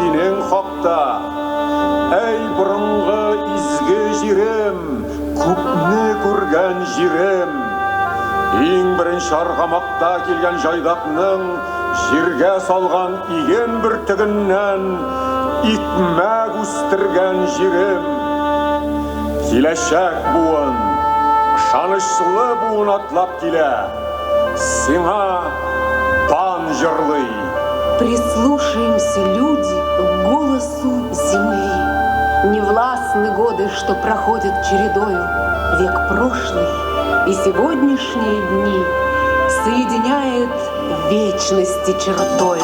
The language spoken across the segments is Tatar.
синең хакта. Әй, борынгы изге җирем, күпне күргән җирем! Иң беренче аргамакта килгән җайдакның җиргә салган иген бөртегеннән икмәк үстергән җирем! Киләчәк буын, ышанычлы буын атлап килә, сиңа дан җырлый. Прислушаемся, люди, к голосу земли. Не властны годы, что проходят чередою. Век прошлый и сегодняшние дни соединяет вечности чертою.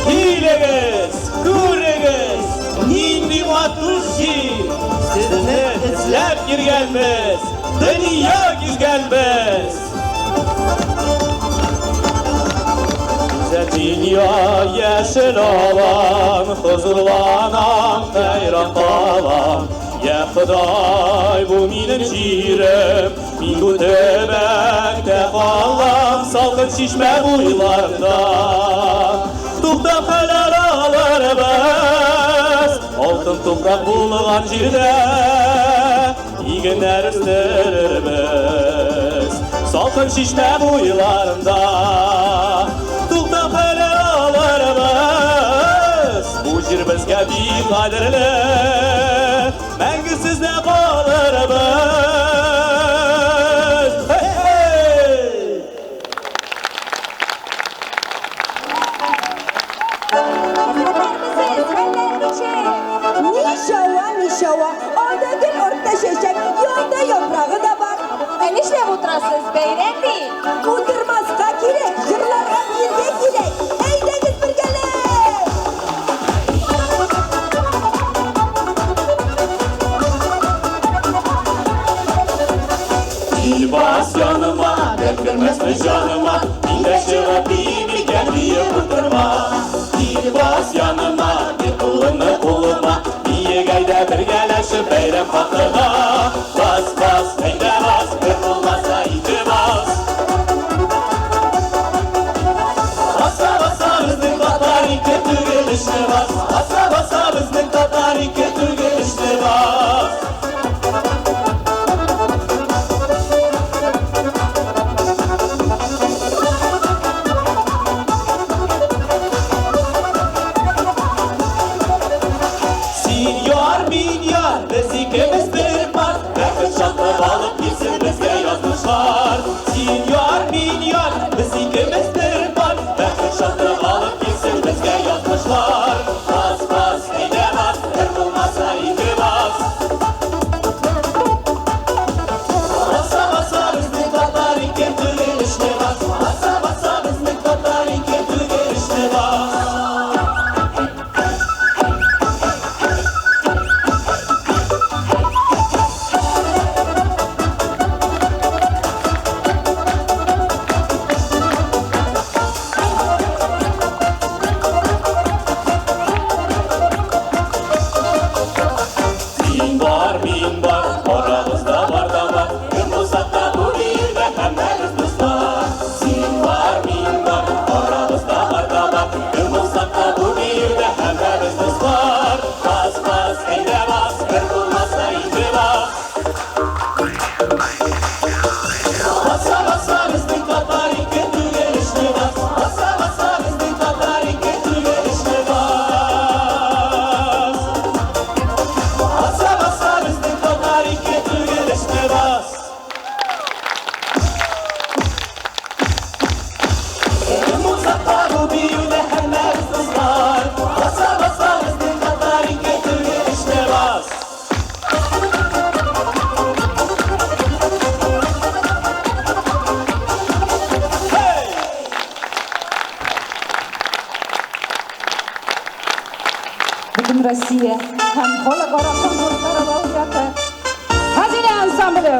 Килегез, күрегез, нинди матур җир! Сезне эзләп йөргәнбез, дөнья гизгәнбез. Гүзәл дөнья, яшел алан, хозурланам, хәйран калам. Я Ходай, бу минем җирем, мин бу төбәктә калам, салкын чишмә буйларында. Туктап хәләл алырбыз, алтын туфрак булган җирдә игеннәр үстерербез. Салкын чишмә буйларында туктап хәләл алырбыз, бу җир безгә бик кадерле, мәңге сездә калырбыз. Hey, hey! Исәнмесез, хәлләр ничек? Ничава, ничава, алда гөл, артта чәчәк, янда яфрагы да бар. Ә нишләп утырасыз? Бәйрәм бит. Утырмаска кирәк, җырларга, биергә кирәк. Әйдәгез бергәләп! Кил бас яныма, дәрт кермәсме җаныма, мин дә чыгып биим икән диеп утырма. Кил бас яныма, бир кулыңны кулыма, биик әйдә бергәләшеп бәйрәм хакына. Бас, бас, әйдә бас, бер булмаса ике бас. Баса, баса безнең татар ике түгел өчне бас. Баса, баса безнең татар ике түгел өчне бас. Син яр, мин яр, без икебез бер пар, бәхет шатлык алып килсен безгә язмышлар. Син яр, мин яр, без икебез бер пар, бәхет шатлык алып килсен безгә язмышлар. Бас, бас, әйдә бас, бер булмаса ике бас. Баса, баса безнең татар ике түгел өчне бас. Баса, баса безнең татар ике түгел өчне бас. Син бар, мин бар, арабызда бар да бар, кем булсак та бу биюдә һәммәбез дуслар. Син бар, мин бар, арабызда бар да бар, кем булсак та бу биюдә һәммәбез дуслар. Бас, бас, әйдә бас, бер булмаса ике бас. Баса, баса безнең татар ике түгел өчне бас. Баса, баса безнең татар ике түгел өчне бас. Баса, баса безнең татар ике түгел өчне бас. Кем булсак та бу биюдә һәммәбез дуслар. Баса, баса безнең татар ике түгел өчне бас. Hey! Бөтен Россия һәм халыкара конкурслар лауреаты Хәзинә ансамбле.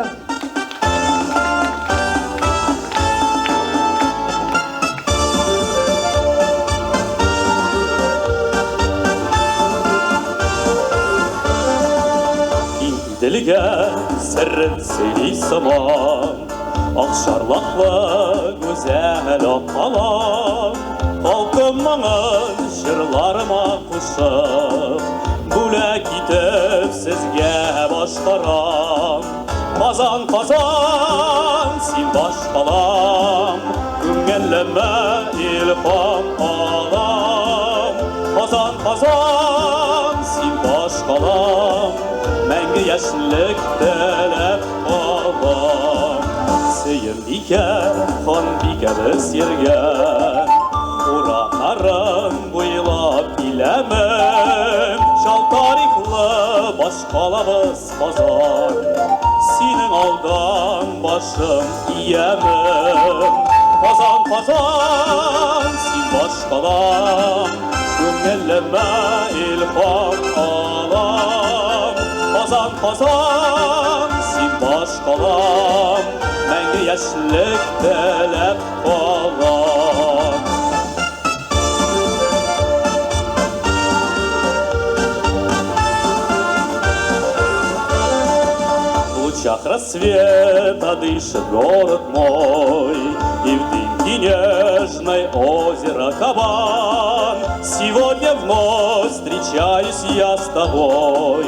Телгә серен сөйли сыман. Акчарлаклы гүзәл Аккалам, Халкым моңын җырларыма кушып, Бүләк итеп сезгә башкарам. Казан, Казан, син башкалам, Күңелемә илһам алам. Казан, Казан, син башкалам, Мәңге яшьлек теләп калам. Сөембикә, ханбикәбез йөргән Урамнарын буйлап киләмен. Чал тарихлы башкалабыз Казан, Синең алдан башым иямен. Казан, Казан, син башкалам, Күңелемә илһам алам. Казан, Казан, син башкалам, Мәңге яшьлек теләп калам. В лучах рассвета дышит город мой, И в дымке нежной озеро Кабан. Сегодня вновь встречаюсь я с тобой,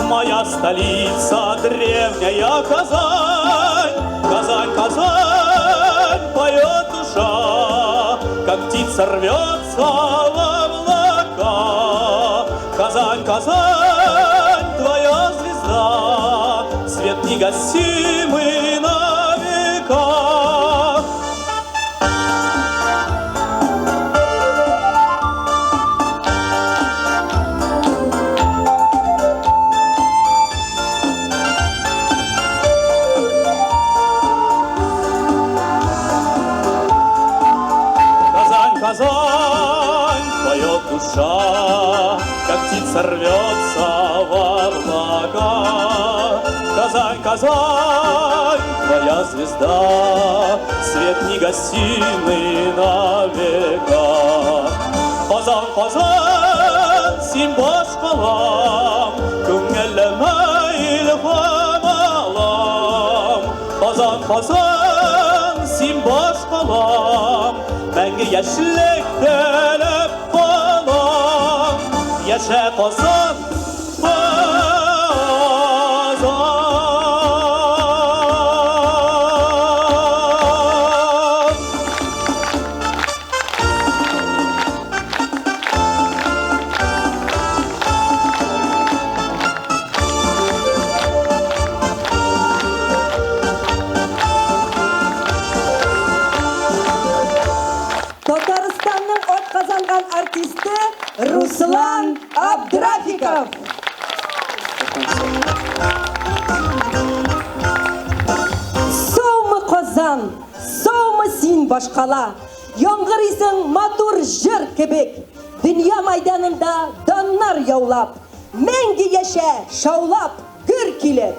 Моя столица древняя Казань. Казань, Казань, поет душа, Как птица рвется в облака. Казань, Казань, твоя звезда, Свет негасимый на века. Казань, Казань, поет душа, Как птица рвется в облака. Казань, Казань, твоя звезда, Свет негасимый на века. Казан, Казан, син башкалам, Күңелемә илһам алам. Казан, Казан, син башкалам, Мәңге яшьлек теләп калам. Яшә, Казан, Казан! Татарстанның атказанган артисты Руслан Абдрафиков. Саумы, Казан, саумы син, башкала! Яңгырыйсың матур җыр кебек. Дөнья мәйданында даннар яулап, мәңге яшә, шаулап, гөр килеп.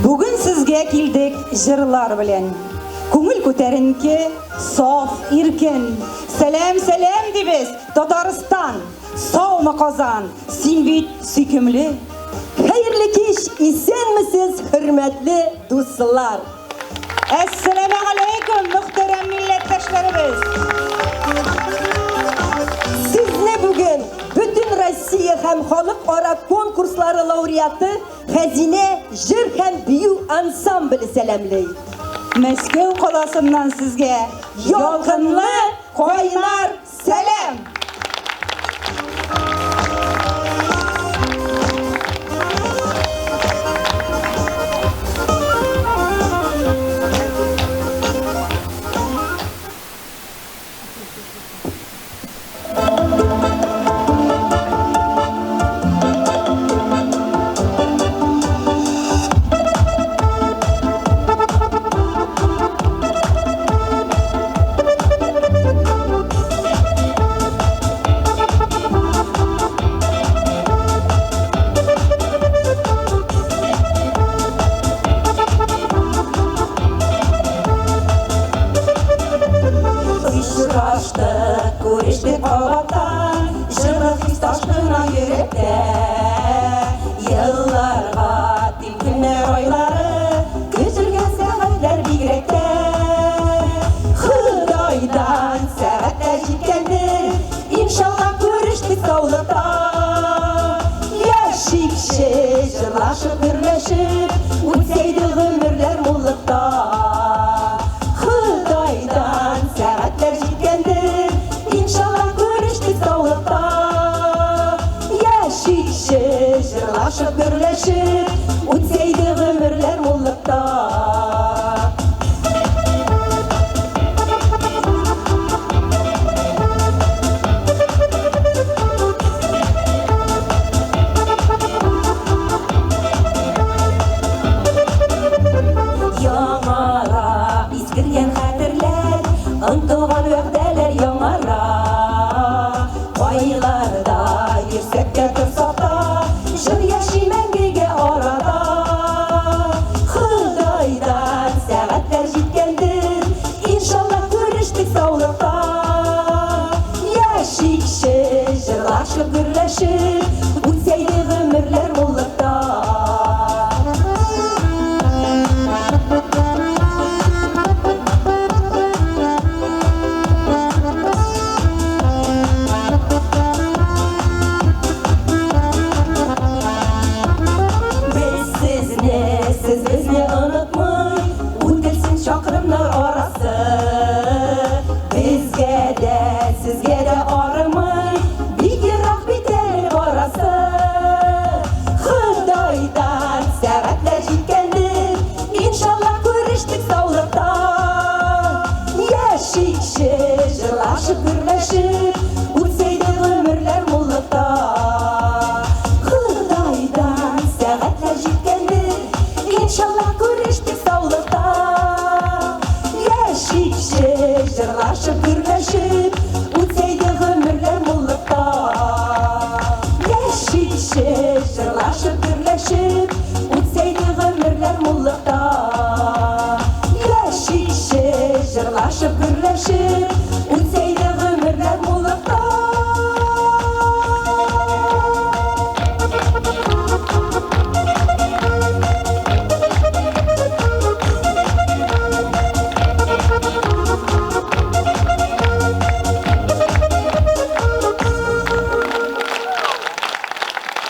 Бүген сезгә килдек җырлар белән. Күңел күтәренке, саф, иркен. Сәлам, сәлам дибез, Татарстан. Саумы, Казан, син бит сөйкемле. Хәерле кич, исәнмесез, хөрмәтле дуслар! Әссәламегаләйкүм, мөхтәрәм милләттәшләребез. Сезне бүген бөтен Россия һәм халыкара конкурслары лауреаты Хәзинә җыр һәм бию ансамбле сәламли. Мәскәү каласыннан сезгә ялкынлы кайнар сәлам! Очраштык, күрештек кабаттан, Җылы хис ташкына йөрәктә. Елларга җырлашып, гөрләшеп, үтсәйде гомерләр муллыкта. Ходайдан сәгатьләр җиткәндер, иншалла күрештек саулыкта. Яшикче, җырлашып, гөрләшеп, үтсәйде гомерләр муллыкта. Яңара, искергән хәтерләр, онтылган вәгъдәләр яңара. Кайларда йөрсәк тә торсак та, җыр яши мәңгегә арада. Ходайдан сәгатьләр җиткәндер, иншалла күрештек саулыкта. Яшикче, җырлашып, гөрләшеп, үтсәйде гомерләр муллыкта. Без сезне, сез безне онытмый, үтелсен чакрымнар арасы. Безгә дә, сезгә дә арымый, бик ерак бит әле барасы. Ходайдан сәгатьләр җиткәндер, иншалла күрештек саулыкта. Яшикче, җырлашып, гөрләшеп, үтсәйде гомерләр муллыкта. Ходайдан сәгатьләр җиткәндер, иншалла күрештек саулыкта. Яшикче, җырлашып, гөрләшеп, үтсәйде гомерләр муллыкта. Яшикче, җырлашып, гөрләшеп, үтсәйде гомерләр муллыкта. Яшикче, җырлашып, гөрләшеп, үтсәйде гомерләр муллыкта.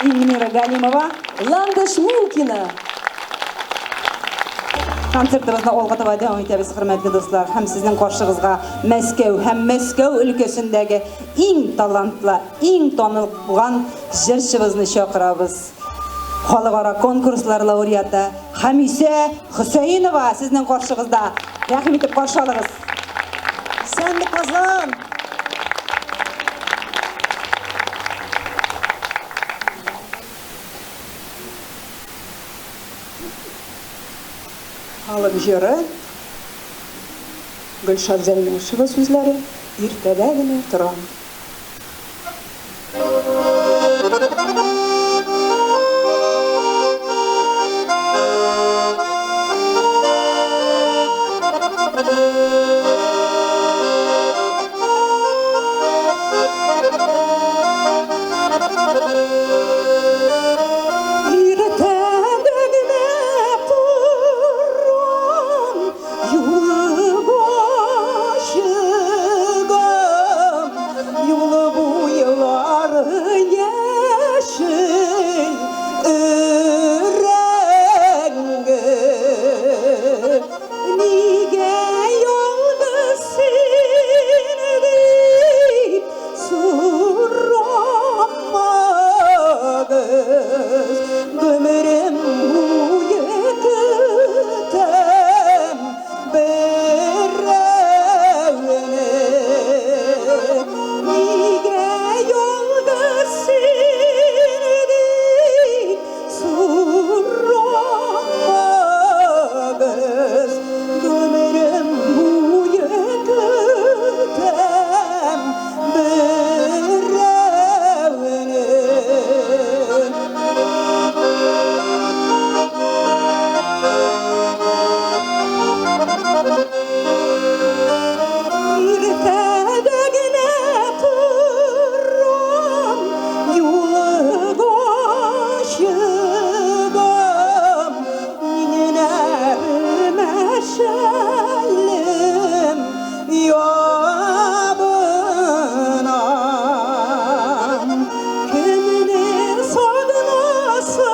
Эльмира Галимова. Ландыш Мулкина. Концертыбызны алга таба дәвам итәбез, хөрмәтле дуслар. Һәм сезнең каршыгызга Мәскәү һәм Мәскәү өлкәсендәге иң талантлы, иң танылган җырчыбызны чакырабыз. Халыкара конкурслар лауреаты Хамисә Хөсәенова сезнең каршыгызда. Рәхим итеп каршы алыгыз. Исәнме, Казан! Халык җыры, Гөлшат Зәйнашева сүзләре, Иртәдә генә торам. Иртәдә генә торам, юлга чыгам, юл буйлары яшел өрәңге. Нигә ялгыз син дип сорамагыз, гомерем буе көтәм берәүне. Нигә ялгыз син дип сорамагыз, гомерем буе көтәм берәүне. Иртәдә генә торам, юлга чыгам, иңнәремә шәлем ябынам. Кемне сагынасың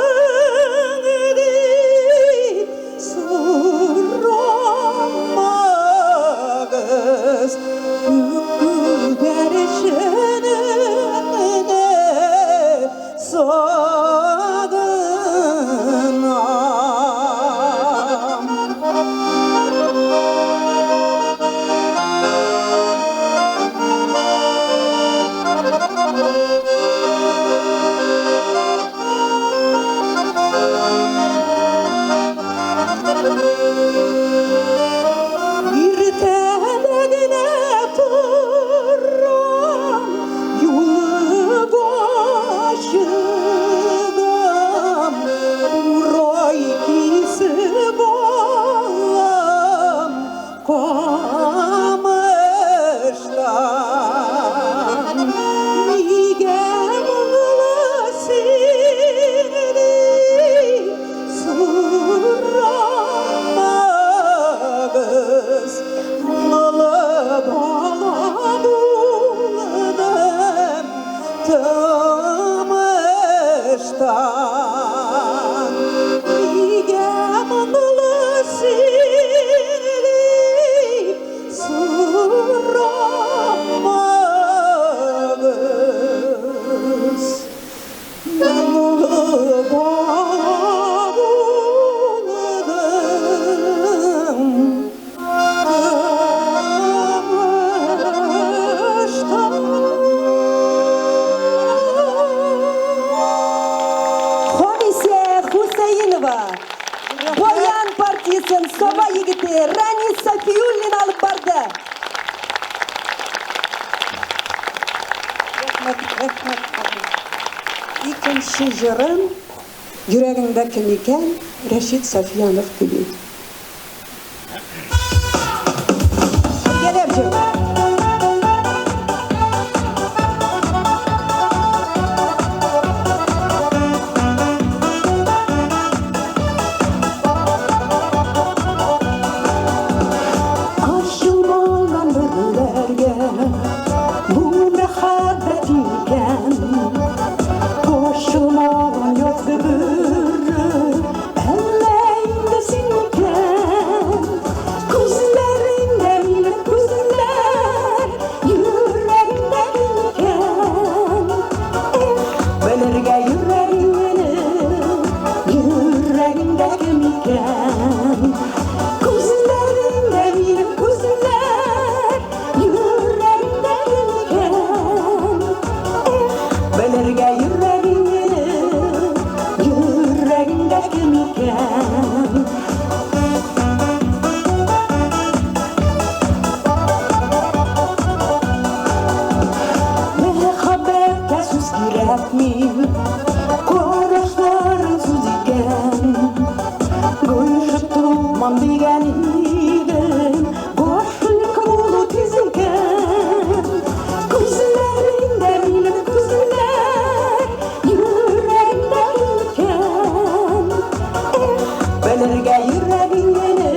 Композициясен Саба егете Ранис Сафиуллин алып барды. Рәхмәт, рәхмәт, абый. Икенче җырым Йөрәгеңдә кем икән, Рәшит Сафиянов көе. Бергәләп җырлыйк. Ачылмаган бөреләргә бу мәхәббәт икән. Ачылмаган язгы бөре, әллә инде син микән? Күзләреңдә минем күзләр, йөрәгеңдә кем икән? Эх, белергә йөрәгеңне, йөрәгеңдә кем икән? Күзләреңдә минем күзләр, йөрәгеңдә кем икән? Эх, белергә йөрәгеңне, йөрәгеңдә кем икән? Мәхәббәткә сүз кирәкми, карашларың сүз икән. Гыйшык тотмам дигән идем, гашыйк булу тиз икән. Күзләреңдә минем күзләр, йөрәгеңдә кем икән? Эх, белергә йөрәгеңне,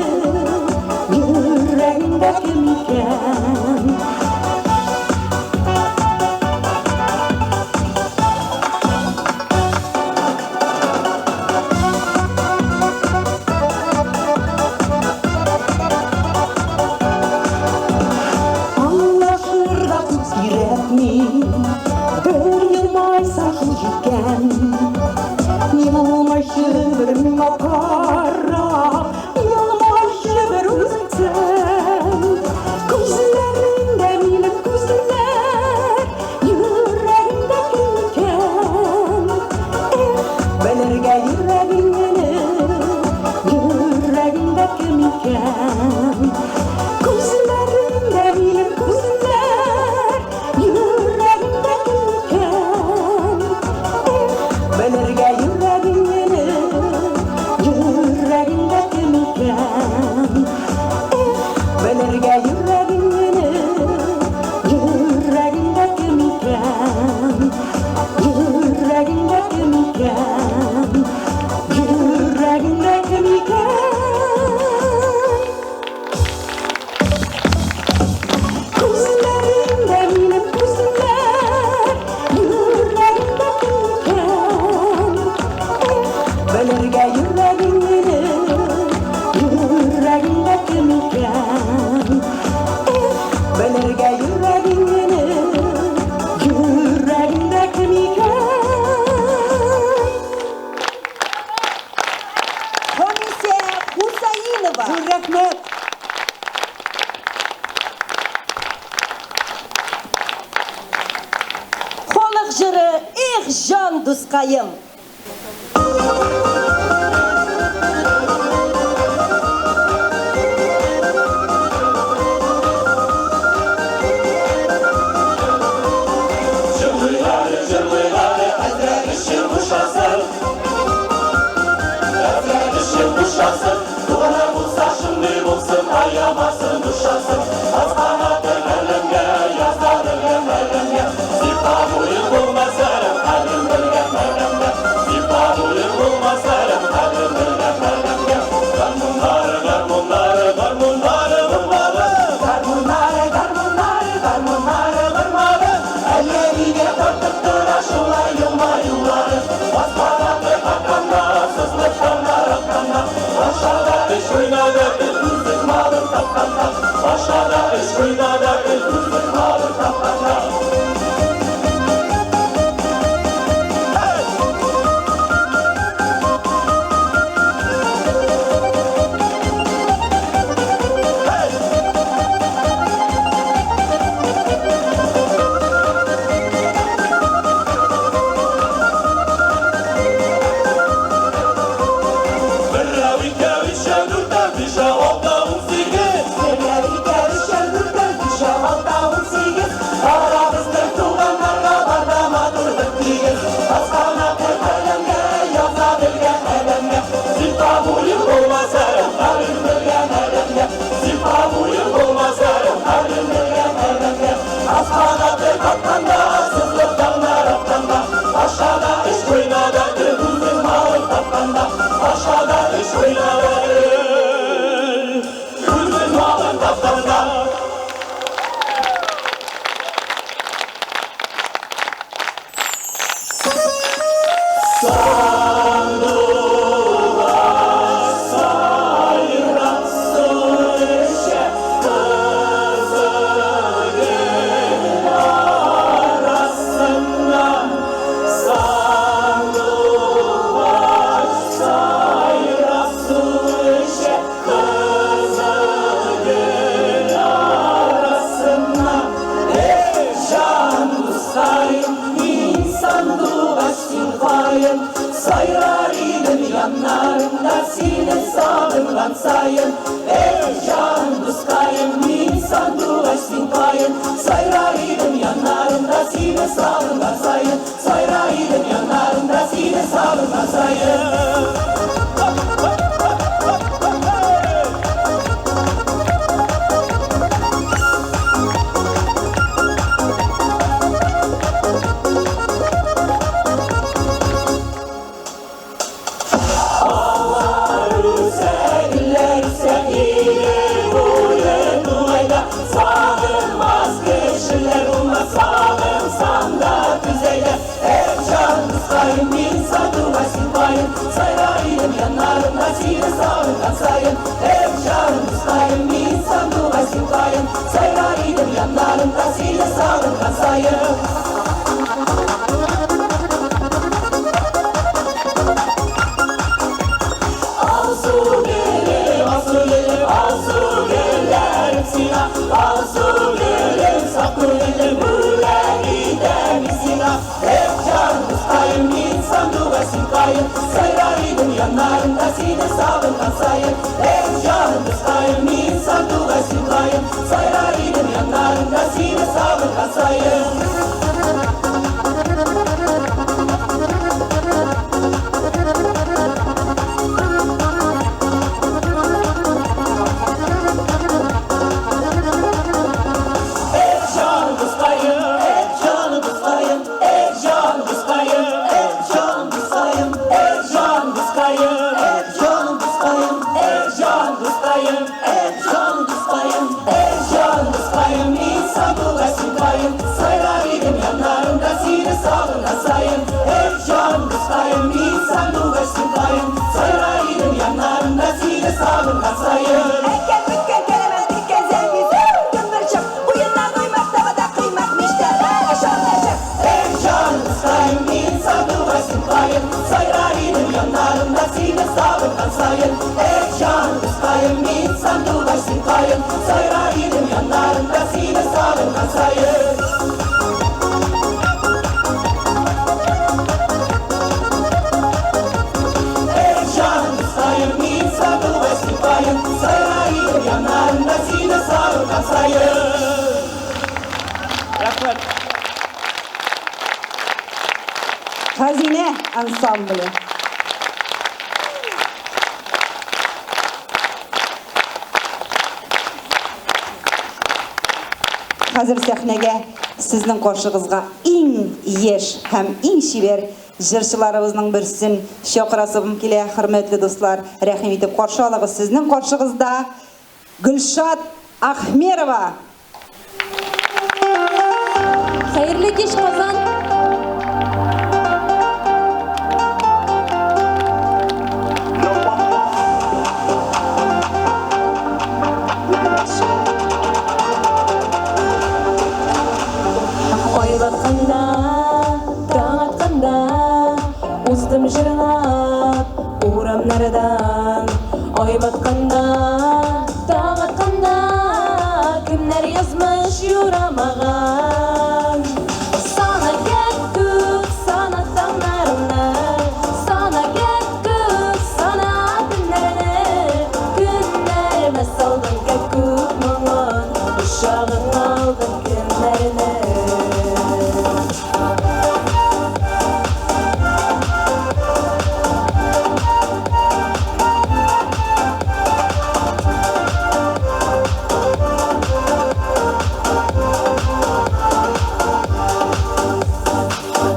йөрәгеңдә кем икән? Аңлашырга күп кирәкми, бер елмайсаң шул җиткән. Ни булмайчы бер миңа карап, елмайчы бер үзең син. Күзләреңдә минем күзләр, йөрәгеңдә кем икән? Эх, белергә йөрәгеңне, йөрәгеңдә кем икән? Күзләреңдә минем күзләр, йөрәгеңдә кем икән? Эх, белергә йөрәгеңне, йөрәгеңдә кем икән? Эх, белергә йөрәгеңне, йөрәгеңдә кем икән? Йөрәгеңдә кем икән? Йөрәгеңдә кем икән? Күзләреңдә минем күзләр, йөрәгеңдә кем икән? Эх, белергә йөрәгеңне, йөрәгеңдә кем икән? Эх, белергә йөрәгеңне, йөрәгеңдә кем икән? Хамисә Хусаинова. Зур рәхмәт. Халык җыры Эх, җан дускаем. Җырлыйк әле, җырлыйк әле, әзрәк эчем бушасын. Әзрәк эчем бушасын, туганы булса шундый булсын, аямасын душасын. Аз канаты әлемгә, язар үлем әлемгә. Зифа буең булмаса, хәлем белгән әлемгә. Зифа буең булмаса, дускаем, Эй, җан дускаем, мин сандугач, син каен. Сайрар идем яннарында сине сагынган саен, Сайрар идем яннарында сине сагынган саен. Аллар үсә, гөлләр үсә, Идел буе тугайда. Сагынмас кешеләр булмас, сагынсам да түз әйдә. Эх, җан дускаем, мин сандугач, син каен. Сайрар идем яннарыңда сине сагынган саен. Эх, җан дускаем, мин сандугач, син каен. Сайрар идем яннарыңда сине сагынган саен. Алсу гөлем, алсу гөлем, алсу гөлләрем сиңа, алсу гөлем, саф күңелем бүләк итәм мин сиңа. Эх, җан дускаем, мин сандугач, син каен. Сайрар идем яннарыңда сине сагынган саен. Эх, җан дускаем, мин сандугач, син каен. Сайрар идем яннарыңда сине сагынган саен. Эх, җан дускаем, эх, җан дускаем, эх, җан дускаем, эх, җан дускаем, эх, җан дускаем, эх, җан дускаем, эх, җан дускаем, эх, җан дускаем, эх, җан дускаем, мин сандугач, син каен. Сайрар идем яннарыңда сине сагынган саен. Эх, җан дускаем, мин сандугач, син каен. Сайрар идем яннарыңда сине сагынган саен. Әйткән беткән кәләмән теккән зәңгәр кымырчык уеннан уймак табада коймак мичтә ашалачак. Эх, җан дускаем, мин сандугач, син каен. Сайрар идем яннарыңда сине сагынган саен. Эх, җан дускаем, мин сандугач, син каен. Сайрар идем яннарыңда сине сагынган саен. Эх, җан дускаем, мин сандугач, син каен. Сайрар идем яннарыңда сине сагынган саен. Рәхмәт. Хәзинә ансамбле. Хәзер сәхнәгә сезнең каршыгызга иң яшь һәм иң чибәр җырчыларыбызның берсен чакырасым килә, хөрмәтле дуслар. Рәхим итеп каршы алыгыз. Сезнең каршыгызда Гөлшат Ахмерова. Хәерле кич, Казан! Ай батканда, таң атканда, уздым җырлап урамнардан. Ай батканда, таң атканда, кемнәр язмыш юрамаган. Сана күк, сана таңнарымны, сана күк, сана төннәрне. Көннәремә салдың күк моңын, кочагыңа алдың кемнәрне.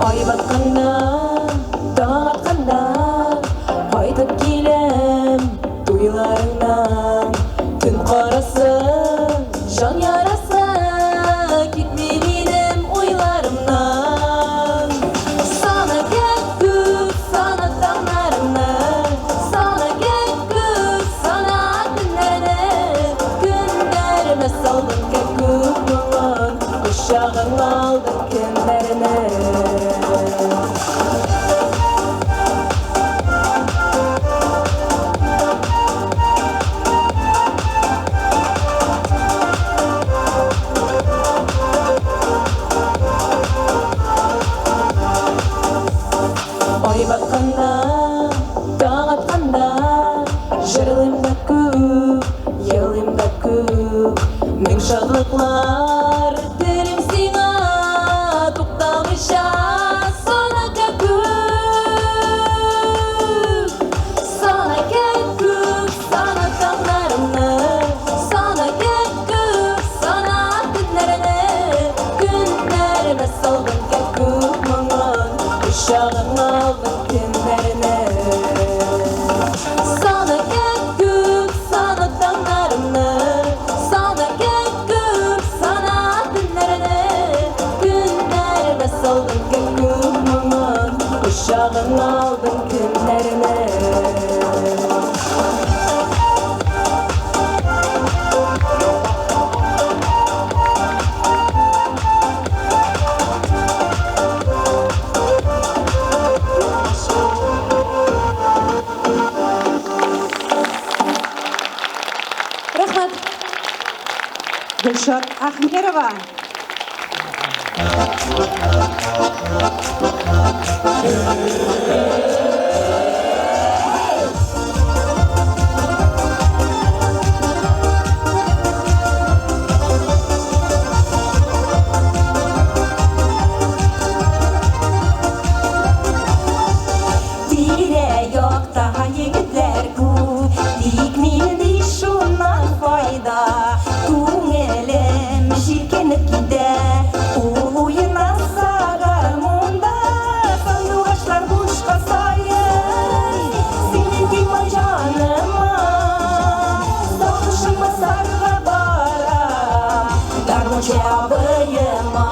Ай батканда, таң атканда, кайтып киләм туйларыңнан. Төн карасы, җан ярасы, китми минем уйларымнан. Сана күк, сана таңнарымны, сана күк, сана төннәрне. Көннәремә салдың күк моңын, кочагыңа алдың кемнәрне. Ай батканда, таң атканда, җырлыйм да күк Сагыналдым көннәрне. Рәхмәт. Гөлшат Ахмерова. Тирә-якта егетләр күп, тик нинди шуннан файда? Күңелем җилкенеп китә, ул уйнаса гармунда, сандугачлар бушка сайрый. Синең тиң җаныма, сагышым басарга бара, гармунчы абыема.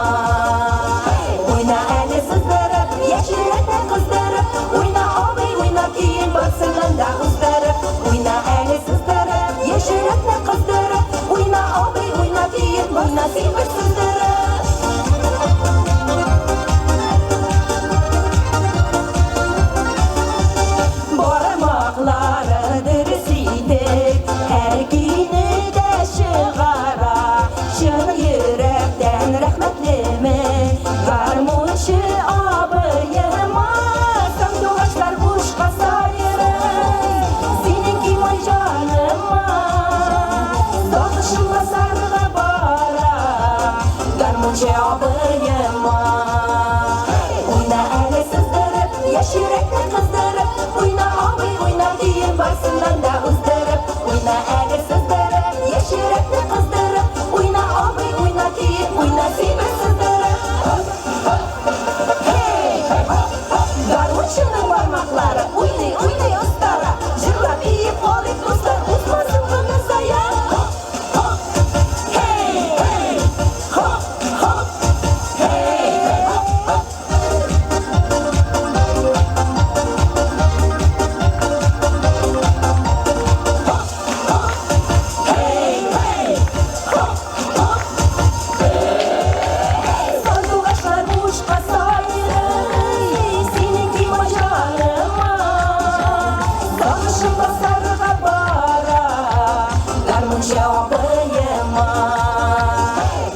Уйна әле сыздырып, яшь йөрәкне кыздырып, уйна абый, уйна көен барсыннан да уздырып. Уйна әле сыздырып, яшь йөрәкне кыздырып, уйна абый, уйна көен, уйна син бер сыздырып. Бармаклары дөрес итеп, һәр көйне дә чыгара. Чын йөрәктән рәхмәтлемен гармунчы абыема. Сандугачлар бушка сайрый, синең кимай җаныма. Сагышым басарга бара, гармунчы абыема. Уйна әле сыздырып, яшь йөрәкне кыздырып, уйна абый, уйна көен барсыннан да уздырып. Уйна әле сыздырып, яшь йөрәкне кыздырып, уйна абый, уйна көен, уйна син бер сыздырып. Hey! Гармунчының бармаклары уйный, уйный остара. Җырлап биеп алыйк, дуслар, узмасын гомер зая. Hey, hey, хоп, хоп, hey, хоп, хоп. Hey, hey, хоп, хоп. Сандугачлар бушка сайрый, синең кимай җаныма. Сагышым басарга бара, гармунчы абыема.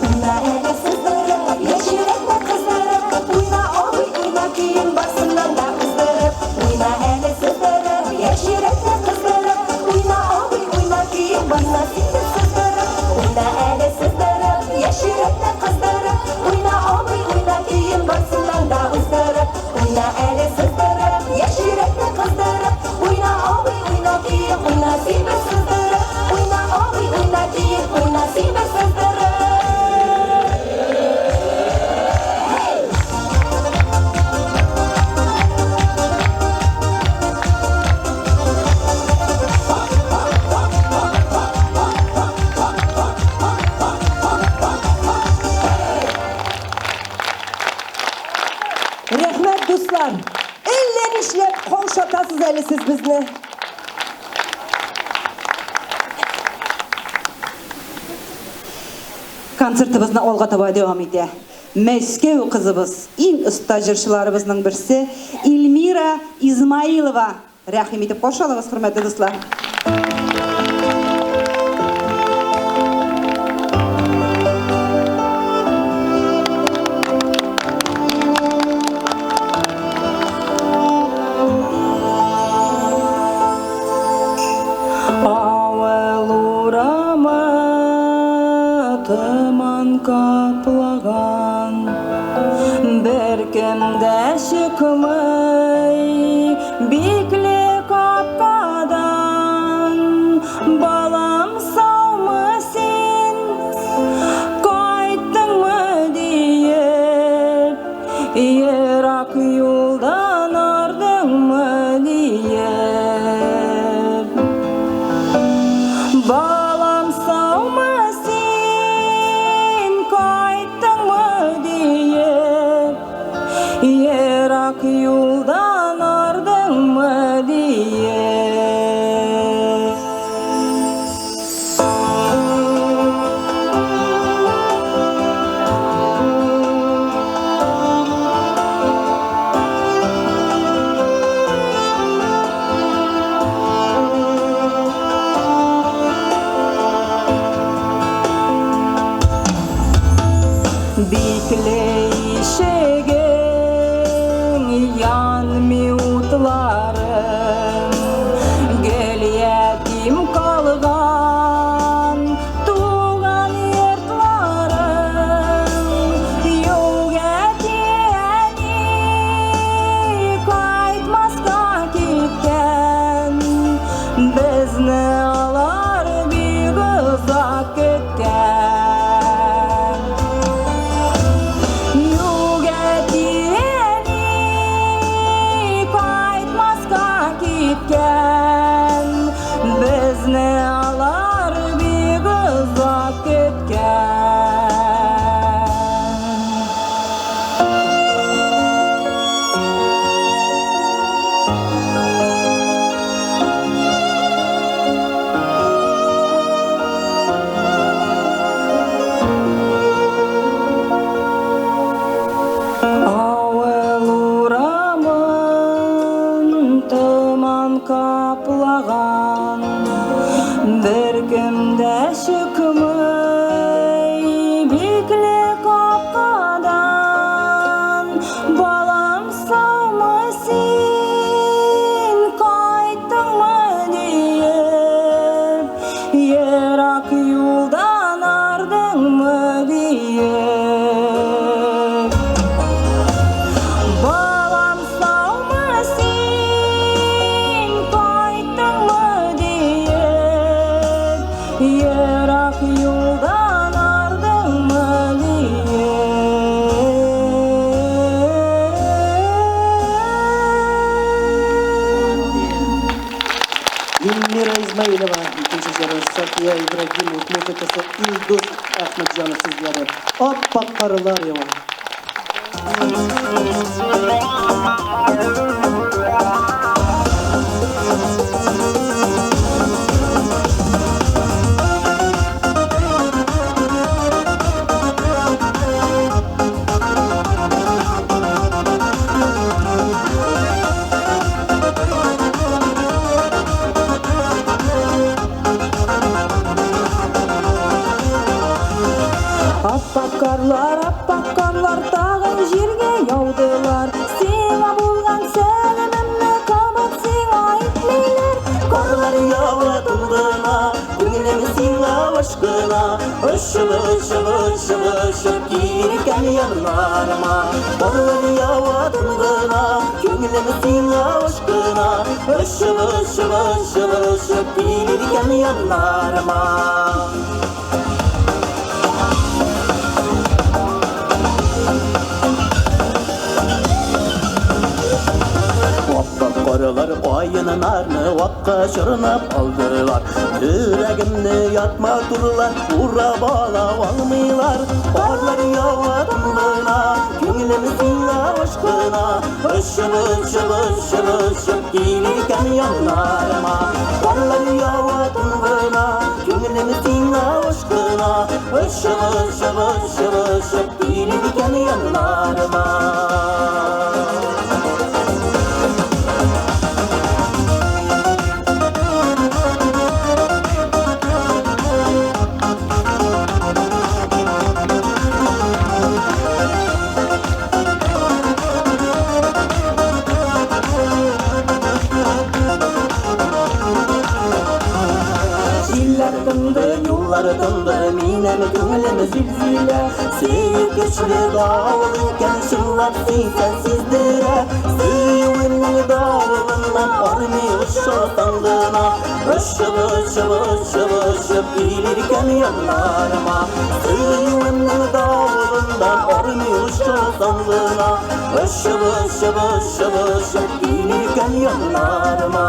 Уйна әле сыздырып, яшь йөрәкне кыздырып, уйна абый, уйна көен барсыннан да уздырып. Уйна әле сыздырып, яшь йөрәкне кыздырып, уйна абый, уйна көен, уйна син дә сыздырып. Уйна әле сыздырып, яшь йөрәкне кыздырып, уйна абый, уйна көен барсыннан да уздырып. Уйна әле сыздырып, яшь йөрәкне кыздырып, уйна абый, уйна көен, уйна син бер сыздырып. Уйна абый, уйна көен, уйна син бер сыздырып. Hey! Рәхмәт, дуслар. Әллә нишләп каушатасыз әле сез безне. Концертыбызны алга таба дәвам итә. Мәскәү кызыбыз, иң оста җырчыларыбызның берсе Эльмира Измаилова. Рәхим итеп каршы алыгыз, хөрмәтле дуслар. Авыл урамы томан каплаган, Беркем дә чыкмый бикле капкадан. Балам, саумы син, кайттыңмы диеп, Ерак юлдан ардыңмы диеп. Балам, саумы син, кайттыңмы диеп, Ерак юлдан Бикле ишегең, янмый утларың, Гел ятим калган туган йортларың. Юк әти-әни кайтмаска киткән, Безне алар бик озак көткән. Юк әти-әни кайтмаска киткән, Безне алар бик озак көткән. Авыл урамын томан каплаган, Беркем дә чыкмый бикле капкадан. Балам, саумы син, кайттыңмы диеп, Ерак юлдан ардыңмы диеп. Балам, саумы син, кайттыңмы диеп, Ерак юлдан ардыңмы диеп. Эльмира Измаилова, икенче җыры София Ибрагимова музыкасы, Илдус Әхмәтҗанов сүзләре. Аппак карлар ява. Аппак карлар, аппак карлар тагын җиргә яудылар. Сиңа булган сәламемне кабат сиңа әйтмиләр. Карлар ява тын гына, күңелем сиңа ашкына. Очып, очып, очып, очып килгән яннарыма. Карлар ява тын гына, күңелем сиңа ашкына. Очып, очып, очып, очып килгән яннарыма. Аппак карлар каеннарны акка чорнап алдылар. Йөрәгемне ят матурлар урап ала алмыйлар. Карлар ява тын гына, күңелем сиңа ашкына. Очып, очып, очып, очып килгән яннарыма. Карлар ява тын гына, күңелем сиңа ашкына. Очып, очып, очып, очып килгән яннарыма. Җилләр тынды, юллар тынды, минем күңелем зилзилә. Сөю көчле давыл икән, чынлап сөйсәң сиздерә. Сөюемнең давылыннан армый очасаң гына. Очып, очып, очып, очып килер икән яннарыма. Сөюемнең давылыннан армый очасаң гына. Очып, очып, очып, очып килер икән яннарыма.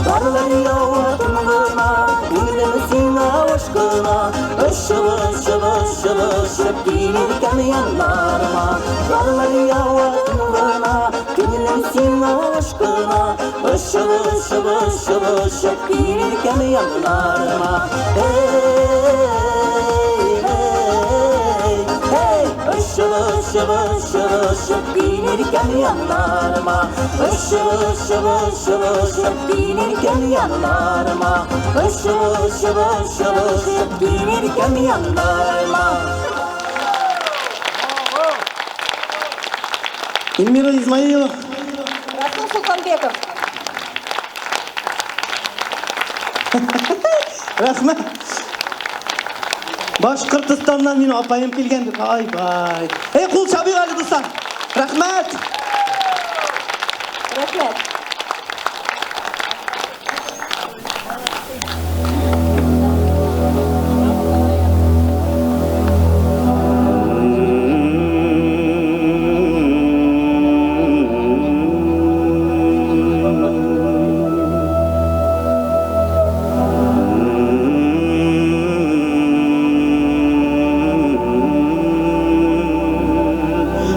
Карлар ява тын гына, күңелем сиңа ашкына. Очып, очып, очып, очып килер икән яннарыма. Карлар ява тын гына, күңелем сиңа ашкына. Очып, очып, очып, очып килер икән яннарыма. Эй, эй, эй, очып. Очып, очып, очып, очып килер икән яннарыма. Очып, очып, очып, очып килер икән яннарыма. Очып, очып, очып, очып килер икән яннарыма. Эльмира Измаилов. Расул Султанбеков. Рәхмәт. Башкортостаннан минем апаем килгән дип. Ай бай. Эй, кул чабыйк әле, дуслар. Рәхмәт. Рәхмәт.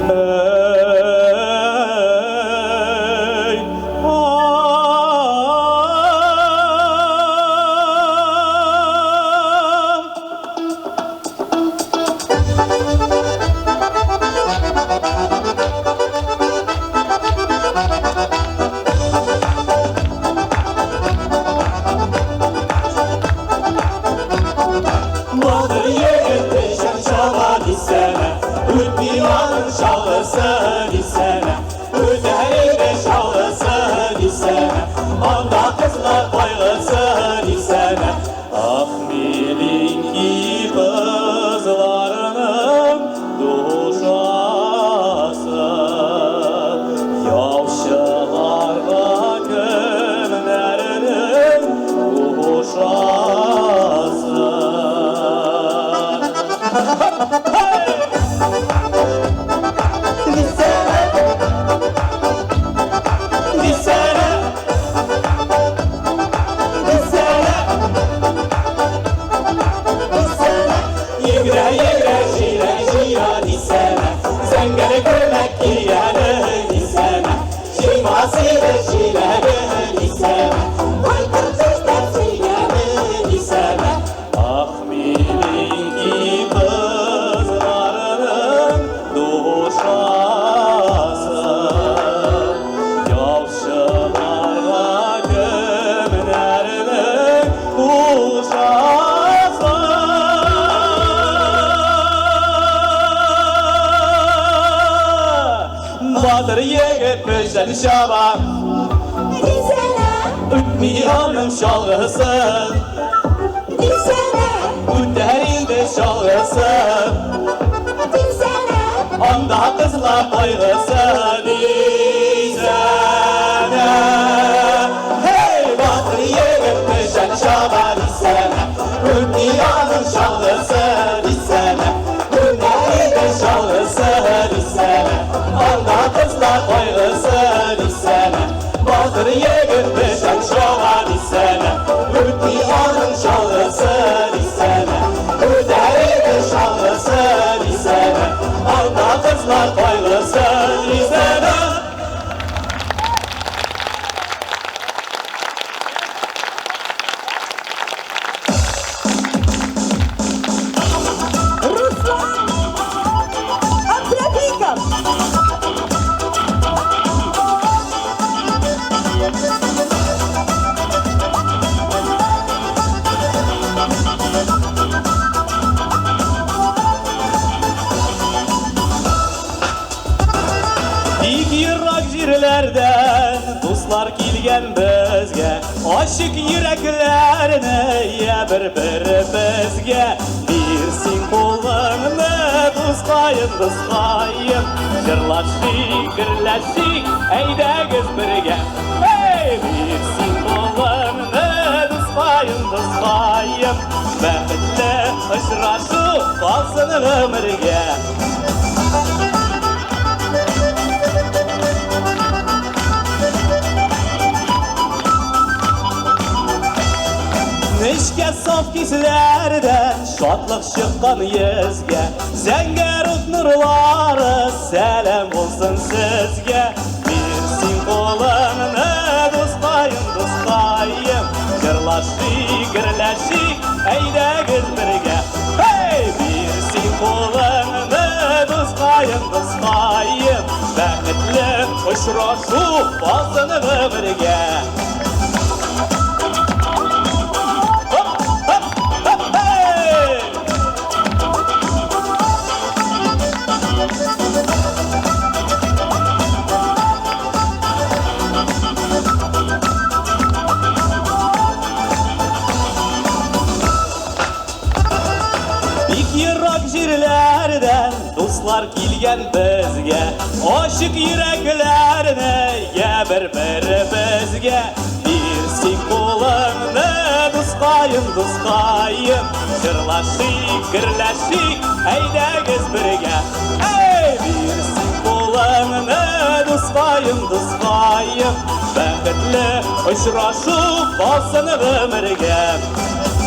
Ey, ah. Батыр егет печән чаба дисәнә, Үтми аның чалгысы дисәнә, Үтәр иде чалгысы дисәнә, Анда кызлар кайгысы дисәнә. Ах, миленький кызларның душасы, Яу чыгарга кемнәрнең кушасы. Дисәнә, дисәнә, дисәнә, дисәнә. Йөгерә, йөгерә, җиләк җыя дисәнә, Зәңгәр күлмәк кигәне дисәнә, Җыймас иде җиләге дисәнә, Кайтыр эзләп сөйгәне дисәнә. Ах, миленький кызларның душасы, Яу чыгарга кемнәрнең кушасы. Батыр егет печән чаба, Дисәнә, Үтми аның чалгысы, дисәнә, Үтәр инде чалгысы, дисәнә. Анда кызлар кайгысы дисәнә. Hey, батыр егет печән чаба дисәнә, Үтми аның чалгысы дисәнә, Үтәр инде чалгысы дисәнә, Анда кызлар кайгысы дисәнә. Батыр егет печән чаба дисәнә, Үтми аның чалгысы дисәнә, Үтәр инде чалгысы дисәнә, Анда кызлар кайгысы дисәнә. Руслан Абдрафиков. Бик ерак җирләрдән дуслар килгән безгә, Ачык йөрәкләрне я бер-беребезгә. Бир син кулыңны, дускаем, дускаем, Җырлашыйк, гөрләшик, әйдәгез бергә. Эй, бир син кулыңны, дускаем, дускаем, Бәхетле очрашу калсын гомергә. Нечкә саф хисләрдән шатлык чыккан йөзгә, Зәңгәр ут нурлары сәлам булсын сезгә. Бир син кулыңны, дускаем, дускаем, Җырлашыйк, гөрләшик, әйдәгез бергә. Hey, бир син кулыңны, дускаем, очрашу калсын гомергә. Хоп, хоп, хоп, эй! Бик ерак җирләрдән дуслар килгән безгә, Ачык йөрәкләрне я бер-беребезгә. Бир син кулыңны, дускаем, дускаем, Җырлашыйк, гөрләшик, әйдәгез бергә. Әй, бир син кулыңны, дускаем, дускаем, Бәхетле очрашу калсын гомергә.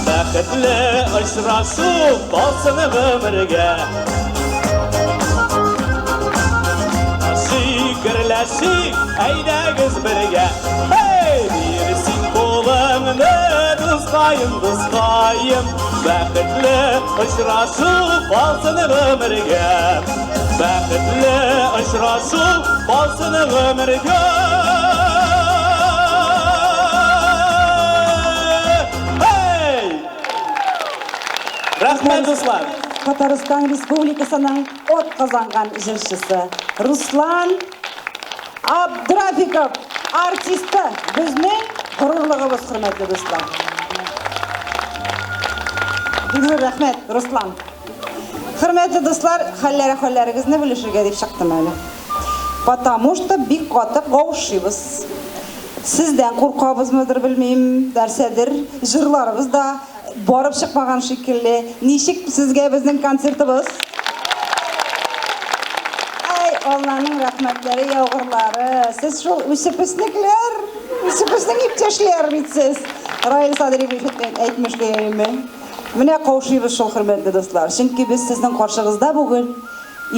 Бәхетле очрашу калсын гомергә. Шик, гөрләшик, әйдәгез бергә. Эй, бир син кулыңны, дускаем, дускаем, Бәхетле очрашу калсын гомергә. Бәхетле очрашу калсын гомергә. Эй! Рәхмәт, дуслар! Татарстан Республикасының атказанган җырчысы Руслан Абдрафиков, артисты, безнең горурлыгыбыз, хөрмәтле дуслар. Бик зур рәхмәт, Руслан. Хөрмәтле дуслар, хәлләр әхвәлләрегезне белешергә дип чыктым әле. Потому что бик каты каушыйбыз. Сездән куркабызмыдыр, белмим, нәрсәдер, җырларыбыз да барып чыкмаган шикелле. Ничек сезгә безнең концертыбыз? Әй, Алланың рәхмәтләре яугырлары. Сез шул үсепеснекләр, үсепеснең иптәшләр бит сез. Раил Садриевич әйтмешли, Менә каушыйбыз шул, хөрмәтле дуслар. Чөнки без сезнең каршыгызда бүген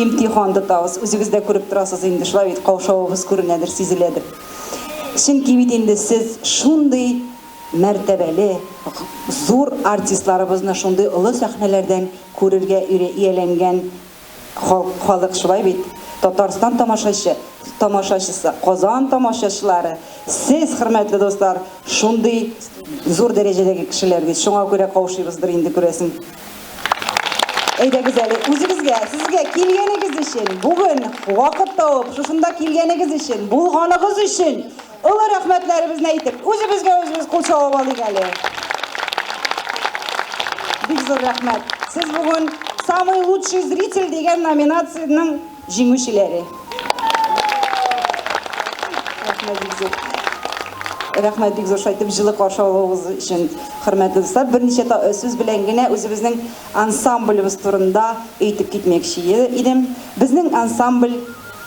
имтихан тотабыз. Үзегез дә күреп торасыз инде, шулай бит, каушавыбыз күренәдер, сизеләдер. Чөнки бит инде сез шундый мәртәбәле, зур артистларыбызны шундый олы сәхнәләрдән күрергә ияләнгән халык, шулай бит? Татарстан тамашачы, тамашачысы, Казан тамашачылары, сез, хөрмәтле дуслар, шундый зур дәрәҗәдәге кешеләр бит. Шуңа күрә каушыйбыздыр инде, күрәсең. Әйдәгез әле, үзегезгә, сезгә килгәнегез өчен, бүген вакыт табып, шушында килгәнегез өчен, булганыгыз өчен олы рәхмәтләребезне әйтеп, үзебезгә үзебез кул чабып алыйк әле. Бик зур рәхмәт. Сез бүген «Самый лучший зритель» дигән номинациянең җиңүчеләре. Рәхмәт бик зур. Рәхмәт бик зур шулай итеп җылы каршы алуыгыз өчен, хөрмәтле дуслар. Берничә сүз белән генә үзебезнең ансамблебез турында әйтеп китмәкче идем. Безнең ансамбль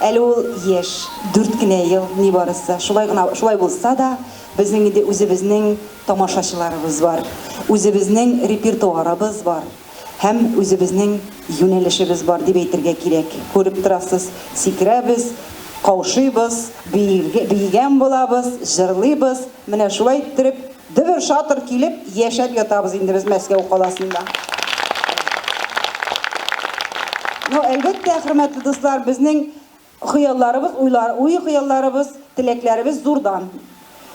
әле ул яшь, дүрт кенә ел нибарысы. Шулай гына, шулай булса да, безнең инде үзебезнең тамашачыларыбыз бар, үзебезнең репертуарыбыз бар һәм үзебезнең юнәлешебез бар дип әйтергә кирәк. Күреп торасыз, сикерәбез, каушыйбыз, биегән булабыз, җырлыйбыз. Менә шулай иттереп, дөбер-шатыр килеп яшәп ятабыз инде без Мәскәү каласында. Ну, әлбәттә, хөрмәтле дуслар, безнең хыялларыбыз, уйлар, уй-хыялларыбыз, теләкләребез зурдан.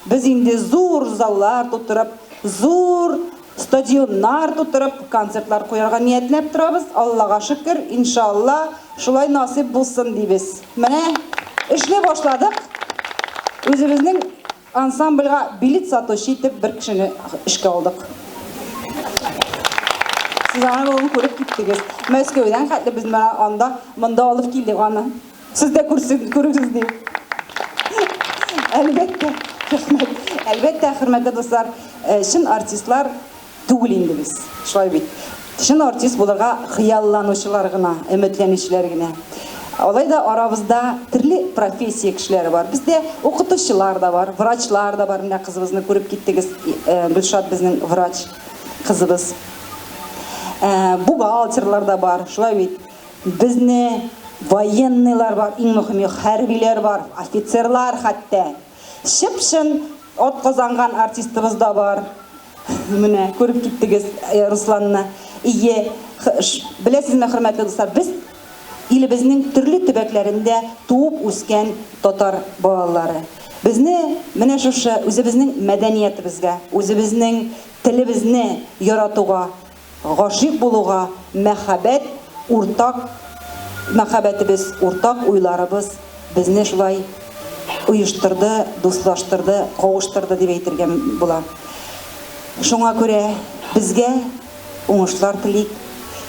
Без инде зур заллар тутырып, зур стадионнар тутырып концертлар куярга ниятләп торабыз. Аллага шөкер, иншалла, шулай насыйп булсын дибез. Менә эшли башладык. Үзебезнең ансамбльгә билет сатучы итеп бер кешене эшкә алдык. Сез аны бүген күреп киттегез. Мәскәүдән хәтле без менә анда, монда алып килдек аны. Сез дә күрсен, күрегез дип. Әлбәттә, рәхмәт. Әлбәттә, хөрмәтле дуслар, чын артистлар түгел инде без. Шулай бит. Чын артист булырга хыялланучылар гына, өметләнүчеләр генә. Алай да арабызда төрле профессия кешеләре бар. Бездә укытучылар да бар, врачлар да бар. Менә кызыбызны күреп киттегез. Гөлшат безнең врач кызыбыз. Бухгалтерлар да бар, шулай бит. Безне военныйлар бар, иң мөһиме хәрбиләр бар, офицерлар хәтта. Чып-чын атказанган артистыбыз да бар. Менә күреп киттегез Русланны. Ие, беләсезме, хөрмәтле дуслар, без илебезнең төрле төбәкләрендә туып үскән татар балалары. Безне менә шушы үзебезнең мәдәниятебезгә, үзебезнең телебезне яратуга, гашыйк булуга мәхәббәт, уртак мәхәббәтебез, уртак уйларыбыз безне шулай оештырды, дуслаштырды, кавыштырды дип әйтергә була. Шуңа күрә безгә уңышлар телик.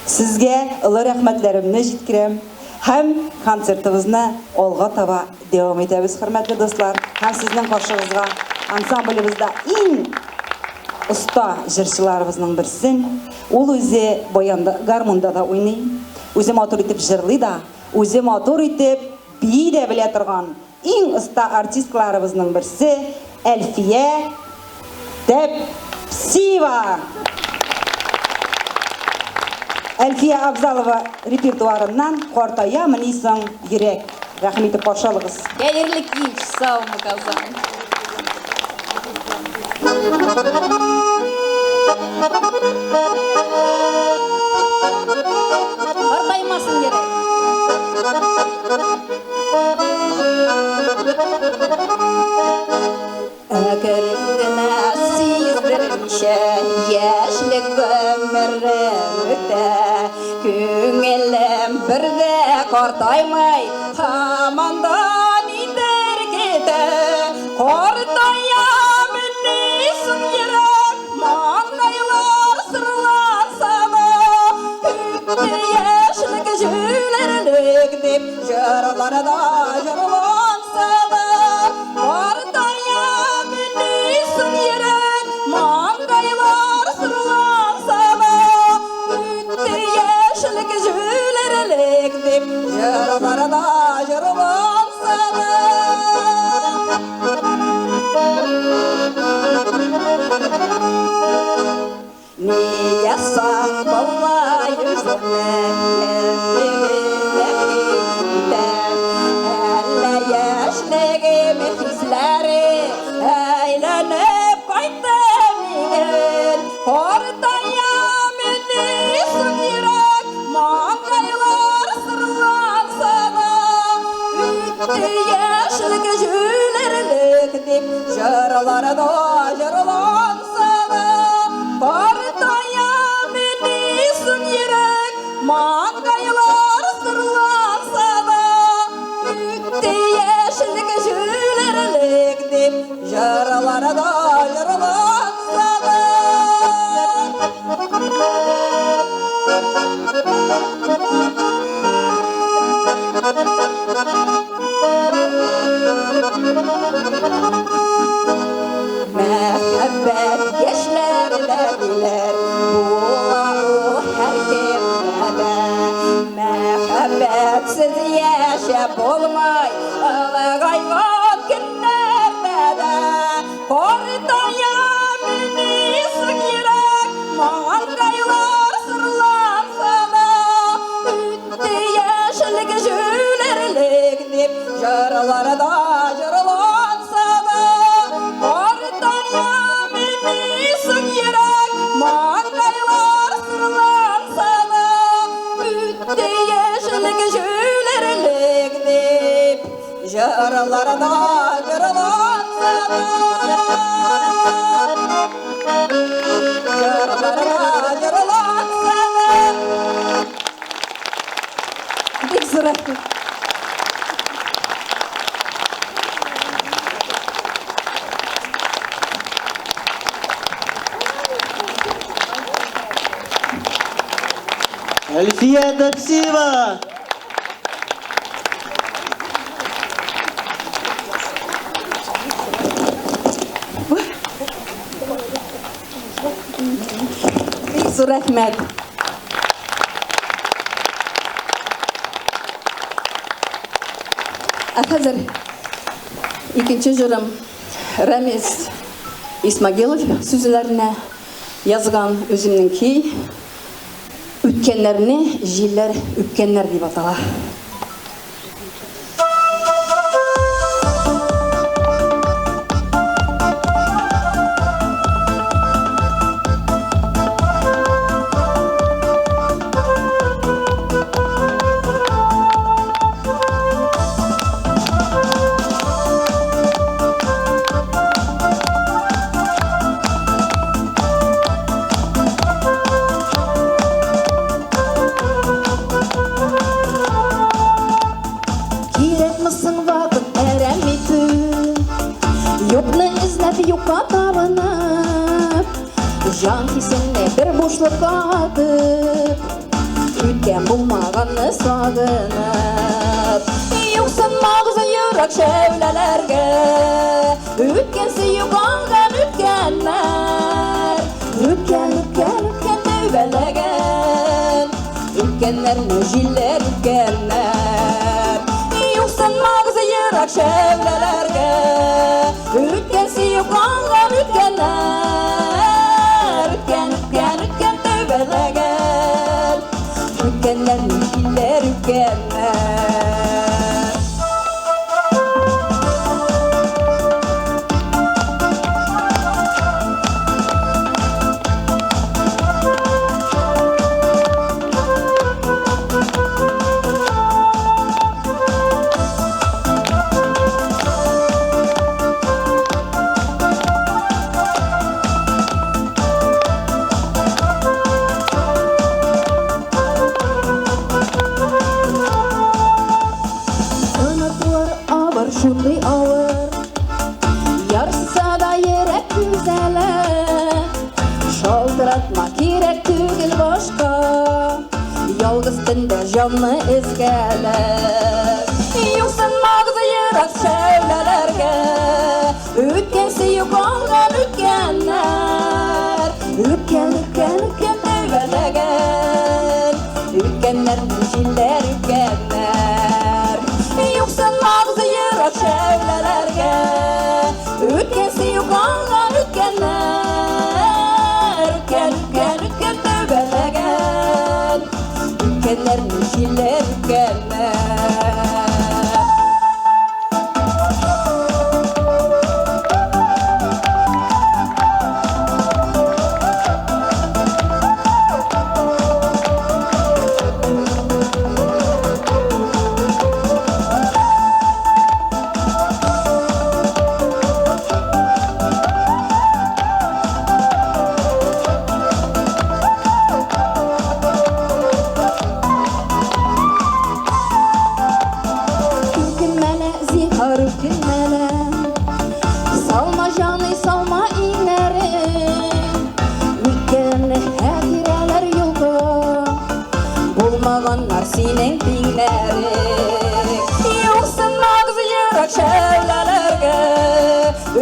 Сезгә олы рәхмәтләремне җиткерәм һәм концертыбызны алга таба дәвам итәбез, хөрмәтле дуслар. Һәм сезнең каршыгызга ансамблебездә иң оста җырчыларыбызның берсен, ул үзе баянда, гармунда да уйный, үзе матур итеп җырлый да, үзе матур итеп бии дә белә торган иң оста артисткаларыбызның берсе Әлфия Тәпсиева. Әлфия Абзалова репертуарыннан Картаямыни соң йөрәк. Рәхим итеп каршы алыгыз. Хәерле кич, саумы, Казан! Картаймасын йөрәк. Әкрен генә сиздермичә яшьлек гомерем үтә. Күңелем бер дә картаймый, һаман да нидер көтә. Картаямыни соң йөрәк, маңгайлар сырланса да, үтте яшьлек җүләрлек дип җырларда җырланса да, картаямыни соң йөрәк, маңгайлар сырланса да, үтте яшьлек җүләрлек дип җырларда җырланса да. Нигә соң болай үземне кемлегемне итәм? Әллә яшьлегем хисләре әйләнеп кайтты миңа? Картаямыни соң йөрәк, маңгайлар сырланса да, үтте яшьлек җүләрлек дип җырларда җырланса да, картаямыни соң йөрәк, маңгайлар сырланса да, үтте яшьлек җүләрлек дип җырларда җырланса да. Мәхәббәт яшьләрдә диләр, була ул һәркемдә дә. Мәхәббәтсез яшәп булмый, олыгайган көннәрдә дә. Картаямыни соң йөрәк, маңгайлар сырланса да, үтте яшьлек җүләрлек дип җырларда җырланса да, картаямыни соң йөрәк, маңгайлар сырланса да, үтте яшьлек җүләрлек дип җырларда җырланса да. Җырларда җырланса да. Бик зур рәхмәт. Әлфия Тәпсиева! Бик зур рәхмәт. Ә хәзер икенче җырым Рамис Исмагилов сүзләренә язган үземнең көй Үткәннәрне җилләр үпкәннәр дип атала. Нишләп юкка табынып, Җан хисеңне бер бушлыкка атып, Үткән булмаганны сагынып. Юксынмагыз ерак шәүләләргә, Үткән сөю калган үткәннәр. Үткән, үткән, үткән тәүбәләгән, Үткәннәрне җилләр үткәннәр. Юксынмагыз ерак шәүләләргә, Үткән сөю калган үткәннәр. Үткән, үткән, үткән тәүбәләгән, Үткәннәрне җилләр үткәннәр. Онытулар авыр, шундый авыр, Ярсыса да йөрәк өзелә. Шалтыратма, кирәк түгел башка, Ялгыз төндә җанны өзгәләп. Юксынмагыз ерак шәүләләргә, Үткән сөю калган үткәннәр. Үткән, үткән, үткән тәүбәләгән, Үткәннәрне җилләр үткәннәр. Юксынмагыз ерак шәүләләргә, Үткән сөю калган үткәннәр. Үткән, үткән, үткән тәүбәләгән, Үткәннәрне җилләр үткәннәр. Үкенмәле, зинһар үкенмәле, Салма җаный, салма иңнәрең. Үткән хатирәләр юлга, Булмаганнар синең тиңнәрең. Юксынмагыз ерак шәүләләргә,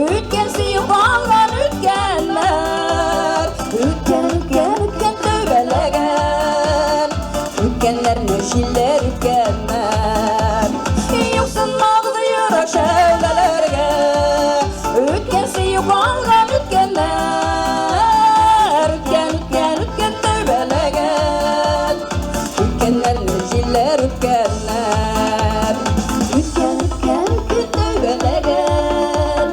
Үткән сөю калган үткәннәр. Үткән, үткән, үткән тәүбәләгән, Үткәннәрне җилләр үткәннәр. Юксынмагыз ерак шәүләләргә, Үткән сөю калган үткәннәр. Үткән, үткән, үткән тәүбәләгән, Үткәннәрне җилләр үткәннәр. Үткән, үткән, үткән тәүбәләгән,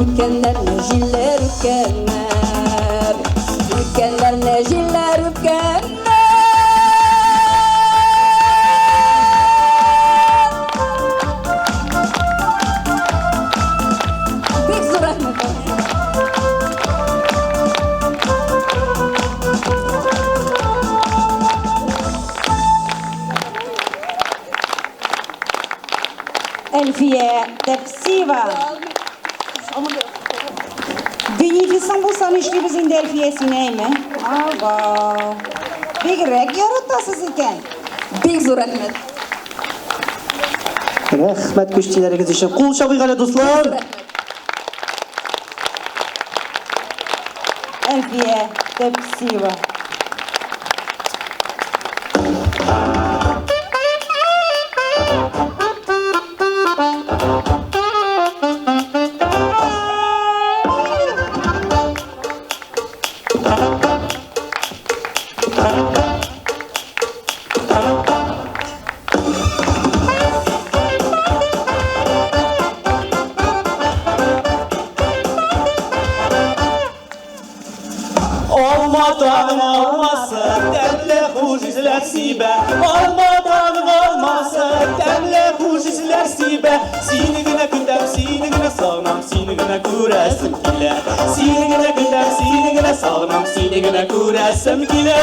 Үткәннәрне җилләр үткәннәр. Үткәннәрне җилләр үткәннәр. Бик зур рәхмәт. Әлфия Тәпсиева. Бенефисың булса нишлибез инде, Әлфия, син, әйме? Ава. Бигрәк яратасыз икән. Бик зур рәхмәт. Рәхмәт күчтиләрегез өчен. Кул чабыйк әле, дуслар. Әлфия Тәпсиева. Алмадан алмасы тәмле хуш исләр сибә. Алмадан алмасы тәмле хуш исләр сибә. Сине генә көтәм, сине генә сагынам, сине генә күрәсем килә. Сине генә көтәм, сине генә сагынам, сине генә күрәсем килә.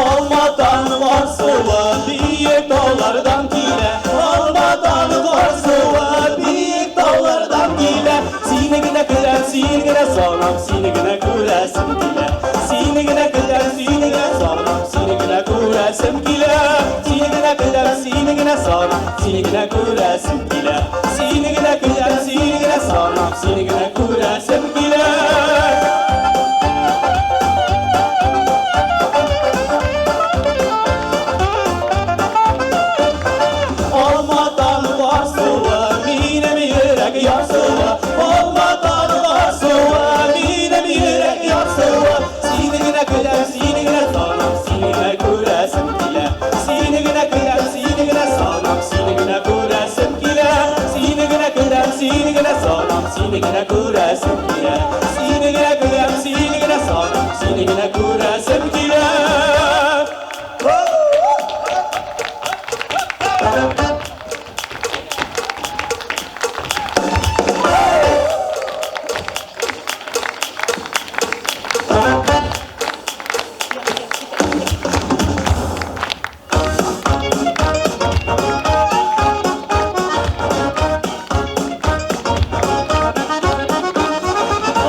Алмадан асылы сине генә күрәсем килә. Сине генә көтәм, сине генә сагынам, сине генә күрәсем килә. Алмадан барсуы, минем йөрәк ярсуы. Алмадан барсуы, минем йөрәк ярсуы. Сине генә көтәм, сине генә сагынам, сине генә күрәсем килә. Сине генә көтәм, сине генә сагынам, сине генә күрәсем килә. Сине генә көтәм, сине генә сагынам, сине генә күрәсем килә. Сине генә көтәм, сине генә сагынам, сине генә күрәсем килә.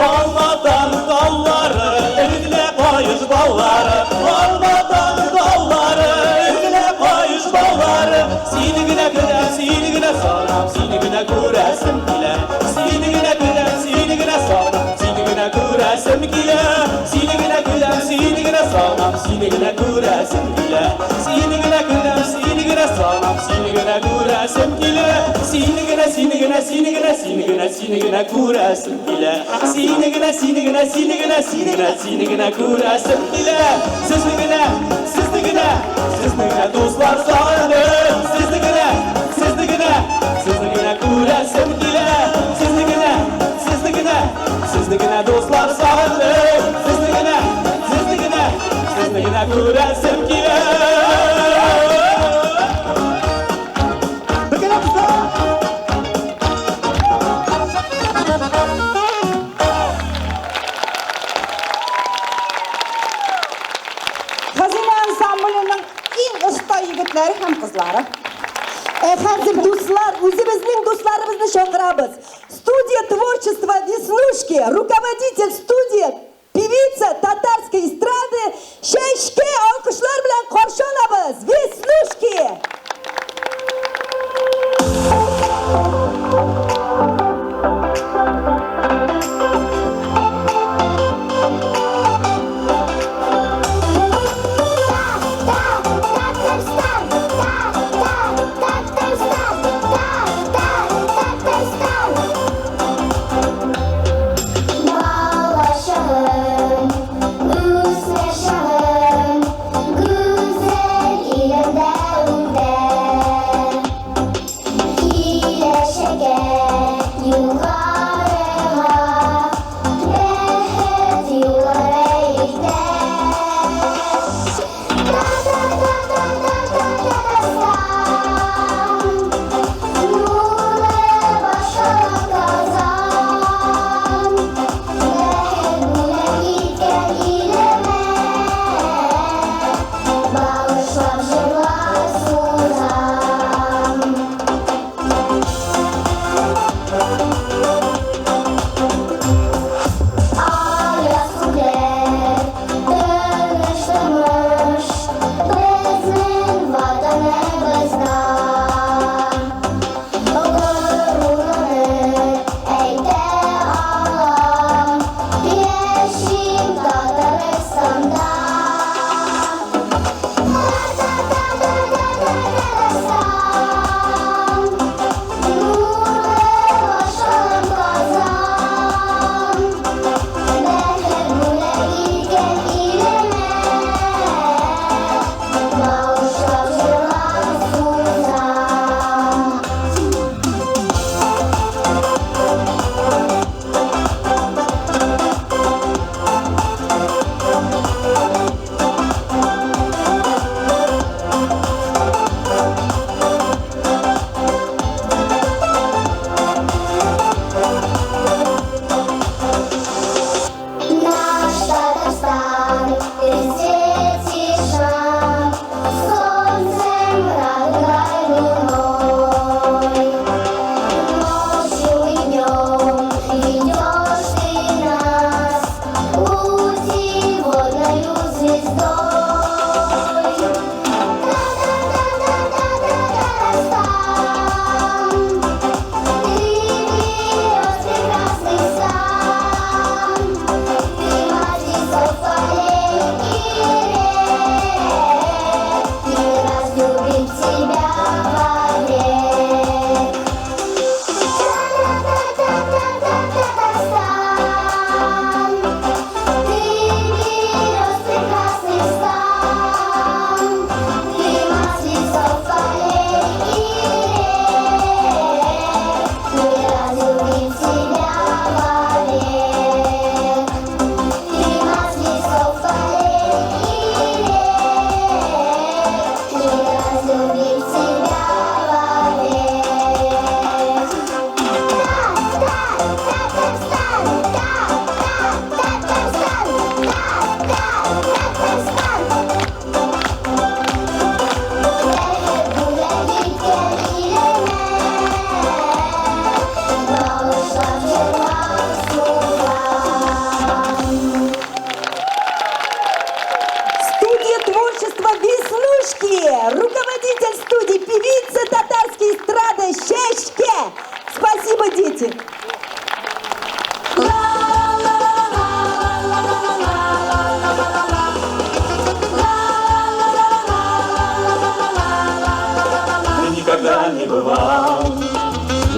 Алмадан даллары, өзелә каеш баллары. Алмадан даллары, өзелә каеш баллары. Сине генә көтәм, сине генә сагынам, сине генә күрәсем килә. Сине генә көтәм, сине генә сагынам, сине генә күрәсем килә. Сине генә көтәм, сине генә сагынам, сине генә күрәсем килә. Сине генә көтәм, сине генә сагынам, сине генә күрәсем килә. Сине генә, сине генә, сине генә, сине генә, сине генә күрәсем килә. Сине генә, сине генә, сине генә, сине генә, сине генә күрәсем килә. Сезне генә, сезне генә, сезне генә дуслар сагындым. Сезне генә, сезне генә, сезне генә күрәсем килә. Сезне генә, сезне генә, сезне генә дуслар сагындым. Сезне генә, сезне генә, сезне генә күрәсем килә. Бергәләп, дуслар! Хәзинә ансамбленең иң оста егетләре һәм кызлары. Ә хәзер, дуслар, үзебезнең дусларыбызны чакырабыз. Студия творчества «Веснушки», руководитель студии, певица татарской эстрады Чәчкә, алкышлар белән каршы алабыз. «Веснушки». Татарстан, та, та, Татарстан, та, та, Татарстан. Балачагым, үсмер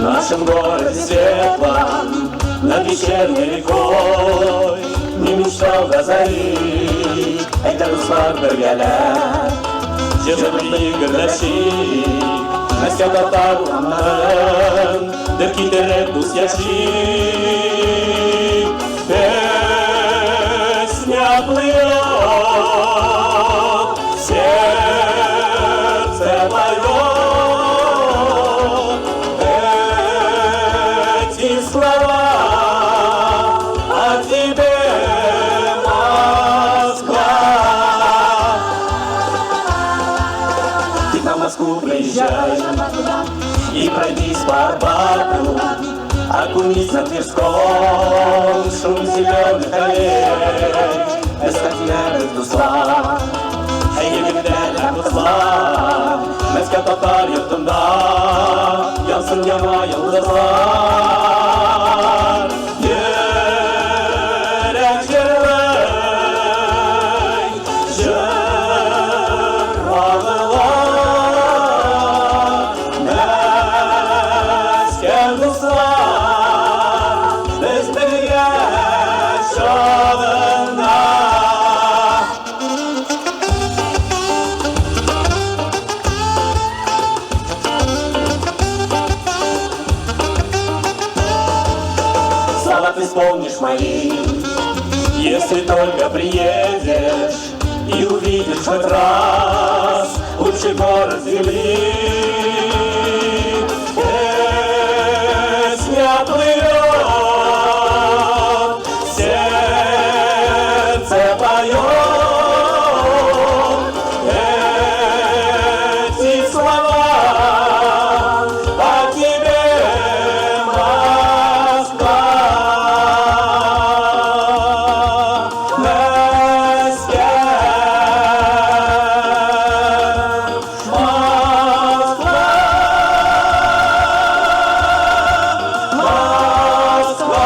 Нашем городе светлом, над вечерней рекой, не мечтал до зари. Әйдә, дуслар, бергәләп, җыр-бию гөрләшик, Мәскәү татар урамнарын дөп китереп дус яшик. Песня плывет, сердце поет, эти слова о тебе, Москва. Ты к нам в Москву приезжай и пройдись по Арбату, окунись на Тверском, шум зеленых аллей, Эстафета дуслар, егетләр һәм кызлар, Мәскәү татар йортында янсын яңа йолдызлар. Йөрәк җырлый, җыр агыла, Мәскәү дуслар, без бергә чагында. Слова ты вспомнишь мои, если только приедешь и увидишь хоть раз лучший город земли. Песня плывет, сердце поет, эти слова о тебе, Москва. Мәскәү, Москва, Москва.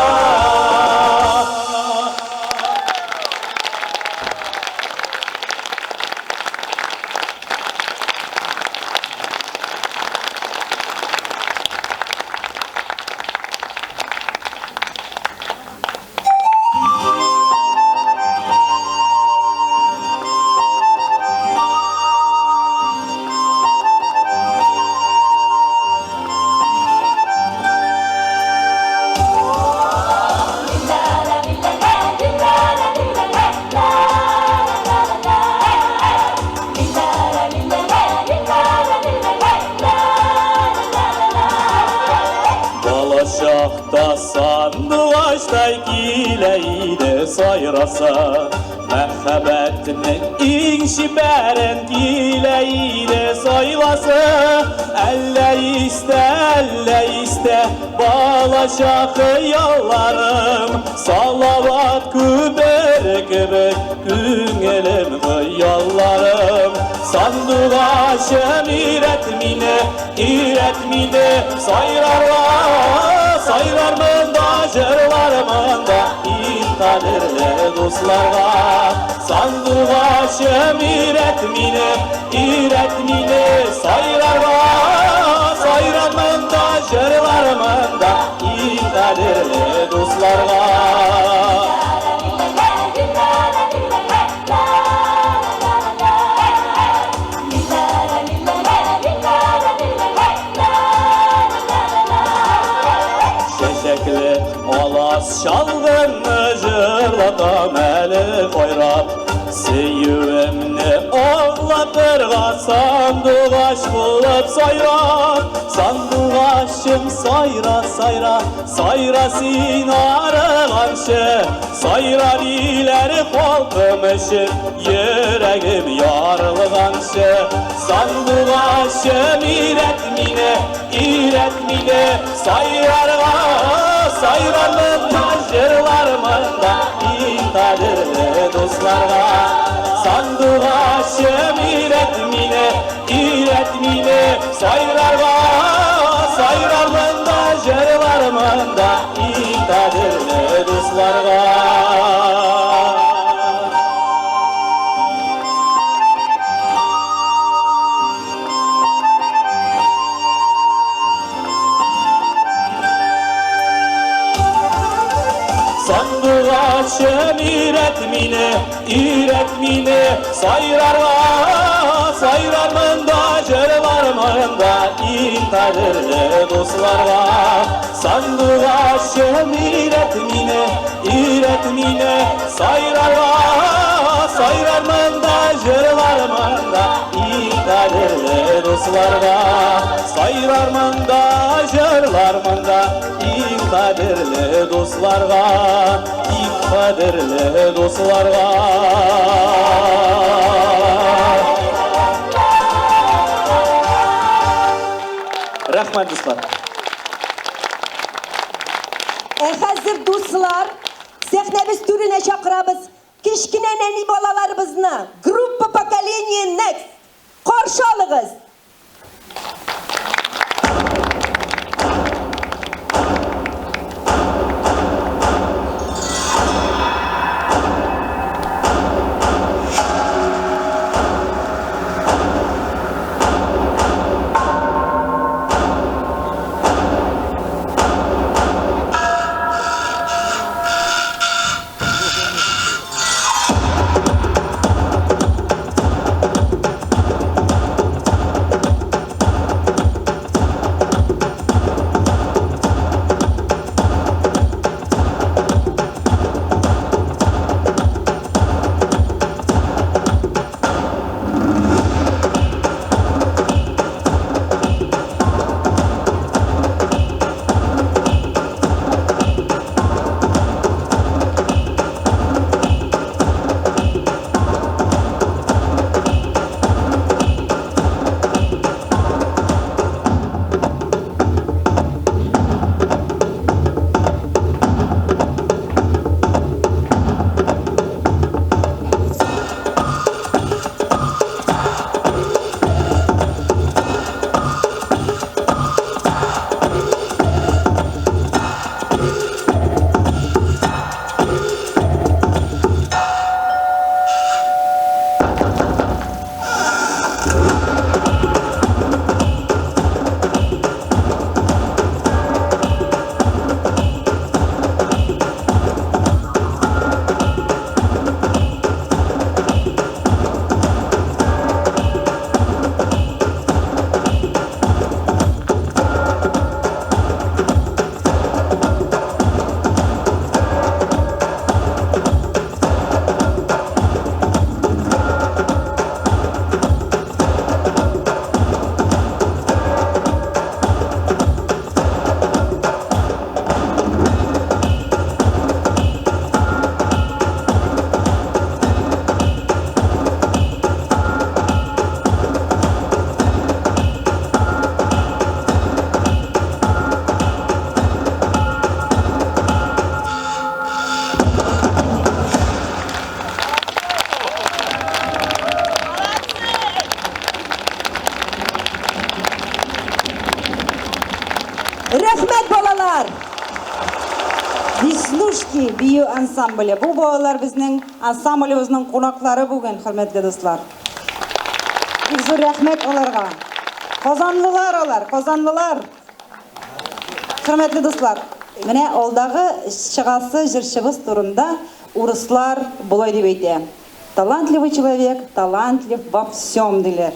Балачакта сандугачтай килә иде сайраса, Мәхәббәтнең иң чибәрен килә иде сайласы. Әллә истә, әллә истә балачак хыялларым, Салават күпере кебек күңелем хыялларым. Сандугачым өйрәт мине, өйрәт мине сайрарга, сайрармын да җырлармын да иң кадерле дусларга. Сандугачым өйрәт мине, өйрәт мине сайрарга, сайрармын да җырлармын да иң кадерле дусларга. Чәчәкле алас чалгымны җырлатам әле кайрап, Сөюемне аңлатырга сандугач булып сайрап. Сандугачым сайра, сайра, сайра син арыганчы, Сайра диләр халкым өчен йөрәгем ярылганчы. Сандугачым өйрәт мине, өйрәт мине сайрарга, сайрармын да җырлармын да иң кадерле дусларга. Сандугачым өйрәт мине, өйрәт мине сайрарга, сайрармын да җырлармын да иң кадерле дусларга. Сандугачым, өйрәт мине, өйрәт мине сайрарга, сайрармын да, җырлармын да иң кадерле дусларга. Сандугачым, өйрәт мине, өйрәт мине сайрарга, сайрармын да, җырлармын да иң кадерле дусларга. Сайрармын да, җырлармын да иң кадерле дусларга, иң кадерле дусларга. Рәхмәт, дуслар. Ә хәзер, дуслар, сәхнәбез түренә чакырабыз кечкенә нәни балаларыбызны, группа Поколение Next. Каршы алыгыз! Рәхмәт, балалар! Веснушки бию ансамбле. Бу балалар безнең ансамблебезнең кунаклары бүген, хөрмәтле дуслар. Бик зур рәхмәт аларга. Казанлылар алар, казанлылар. Хөрмәтле дуслар, менә алдагы чыгасы җырчыбыз турында урыслар болай дип әйтә. Талантливый человек, талантлив во всем, диләр.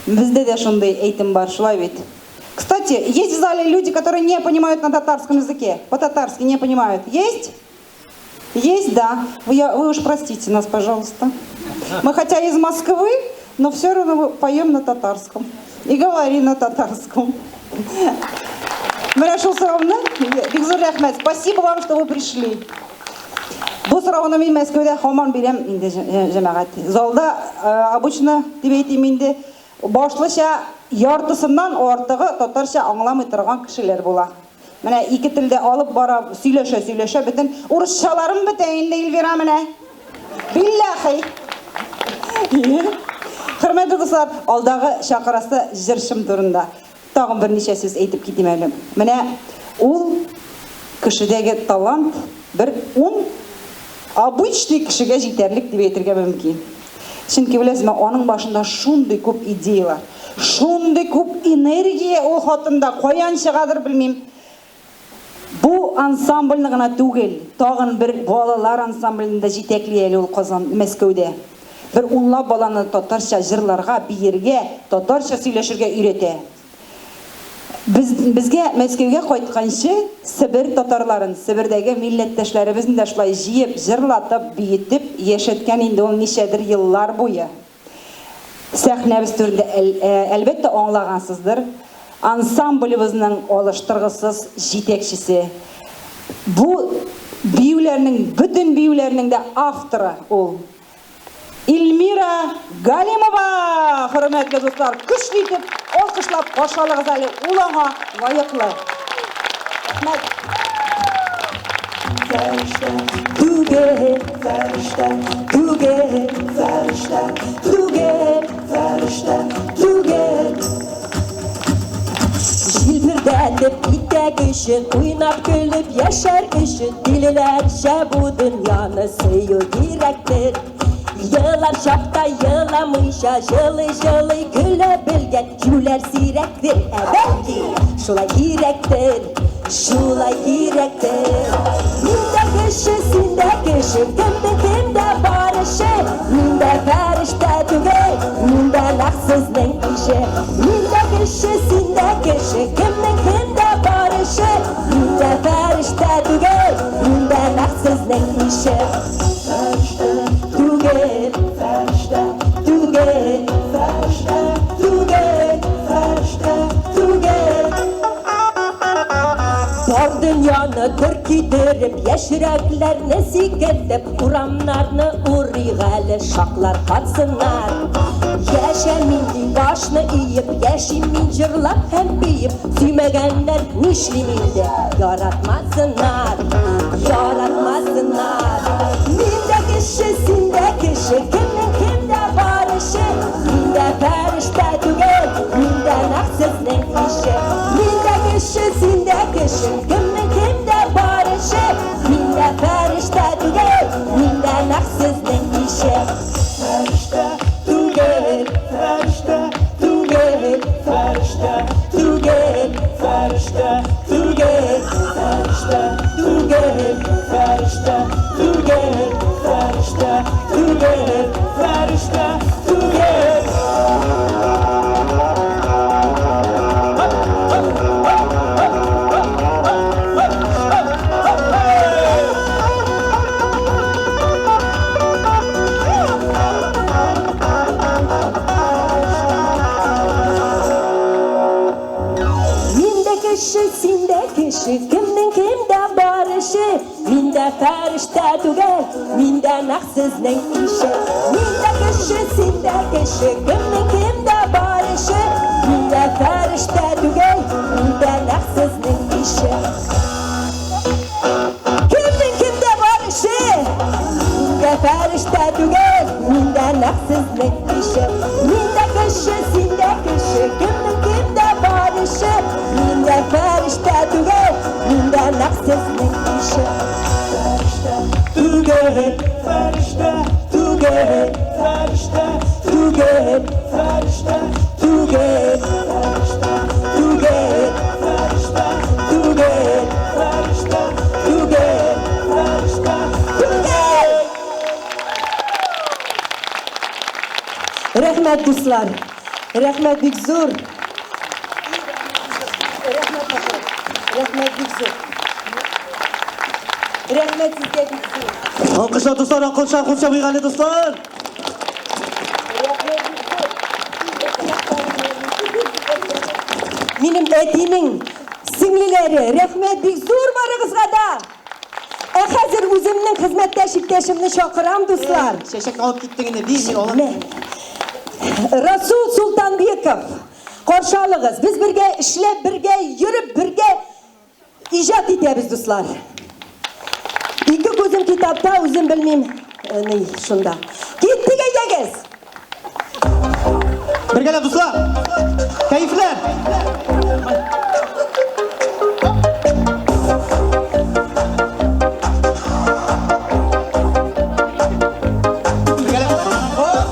Бездә дә шундый әйтем бар, шулай бит? Кстати, есть в зале люди, которые не понимают на татарском языке? По-татарски не понимают. Есть? Есть, да. Вы уж простите нас, пожалуйста. Мы хотя из Москвы, но все равно поем на татарском. И говорим на татарском. Менә шул сорауны, бик зур рәхмәт. Спасибо вам, что вы пришли. Бу сорауны мин Мәскәүдә һаман бирәм инде, җәмәгать. Залда обычно дип әйтим инде, башлыча яртысыннан артыгы татарча аңламый торган кешеләр була. Менә ике телдә алып бара, сөйләшә, сөйләшә, бөтен урысчаларым бетә инде, Эльвира менә. Билләхи. Хөрмәтле дуслар, алдагы чакырасы җырчым турында тагын берничә сүз әйтеп китим әле. Менә ул кешедәге талант бер ун обычный кешегә җитәрлек дип әйтергә мөмкин. Чөнки беләсезме, аның башында шундый күп идеялар, шундый күп энергия ул хатында, каян чыгадыр белмим. Бу ансамбльне гына түгел, тагын бер балалар ансамблен дә җитәкли әле ул Казан, Мәскәүдә. Бер унлап баланы татарча җырларга, биергә, татарча сөйләшергә өйрәтә. Без, безгә Мәскәүгә кайтканчы Себер татарларын, Себердәге милләттәшләребезне дә шулай җыеп, җырлатып, биетеп яшәткән инде ул ничәдер еллар буе. Сәхнәбез түрендә, әлбәттә, аңлагансыздыр, ансамблебызның алыштыргысыз җитәкчесе. Бу биюләрнең, бөтен биюләрнең дә авторы ул. Ильмира Галимова! Хөрмәтле дуслар, көчле итеп алкышлап каршы алыгыз әле, ул аңа лаеклы. Рәхмәт. Фәрештә түгел, фәрештә түгел, фәрештә түгел, фәрештә түгел. Җилфердәтеп итәк өчен, уйнап көлеп яшәр өчен, тилеләрчә бу дөньяны сөю кирәктер. Елар чакта еламыйча, җылый-җылый көлә белгән җүләр сирәктер. Ә бәлки, шулай кирәктер, шулай кирәктер. Мин дә кеше, син дә кеше, кемнең кемдә бар эше? Мин дә фәрештә түгел, мин дә нәкъ сезнең ише. Мин дә кеше, син дә кеше, кемнең кемдә бар эше? Мин дә фәрештә түгел, мин дә нәкъ сезнең ише. Фәрештә түгел, фәрештә түгел, фәрештә түгел, фәрештә түгел. Бар дөньяны дер китереп, яшь йөрәкләрне сикертеп, урамнарны урыйк әле, шаклар катсыннар. Яшәмим мин башны иеп, яшим мин җырлап һәм биеп, сөймәгәннәр нишлим инде, яратмасыннар, яратмасыннар. Мин дә кеше, син дә кеше, кемнең кемдә бар эше? Мин дә фәрештә түгел, мин дә нәкъ сезнең ише. Мин дә кеше, син дә кеше, кемнең кемдә бар эше? Мин дә фәрештә түгел, мин дә нәкъ сезнең ише. Фәрештә түгел, фәрештә түгел, фәрештә түгел, фәрештә түгел, фәрештә түгел, фәрештә түгел, фәрештә түгел, фәрештә түгел. Мин дә кеше, син дә кеше, кемнең кемдә бар эше? Мин дә фәрештә түгел, мин дә нәкъ сезнең ише. Мин дә кеше, син дә кеше, кемнең кемдә бар эше? Мин дә фәрештә түгел, мин дә нәкъ сезнең ише. Кемнең кемдә бар эше? Мин дә фәрештә түгел, мин дә нәкъ сезнең ише. Мин дә кеше, син дә кеше, кемнең кемдә бар эше? Мин дә фәрештә түгел, мин дә нәкъ сезнең ише. Фәрештә түгел, фәрештә түгел, фәрештә түгел, фәрештә түгел, фәрештә түгел, фәрештә түгел, фәрештә түгел, фәрештә түгел. Рәхмәт, дуслар. Рәхмәт бик зур. Рәхмәт, Паша. Рәхмәт бик зур. Рәхмәт сезгә бик зур. Алкышлар, дуслар, алкышлар, кул чабыйк әле, дуслар. Рәхмәт бик зур. Минем әтинең сеңлеләре, рәхмәт бик зур барыгызга да. Ә хәзер үземнең хезмәттәш иптәшемне чакырам, дуслар. Чәчәк алып киттең инде, бир, мин алам. Мә. Расул Султанбеков, каршы алыгыз. Без бергә эшләп, бергә йөреп, бергә иҗат итәбез, дуслар. Ике күзем китапта, үзем белмим, ни шунда. Киттек, әйдәгез! Бергәләп, дуслар! Кәефләр! Бергәләп. Хоп!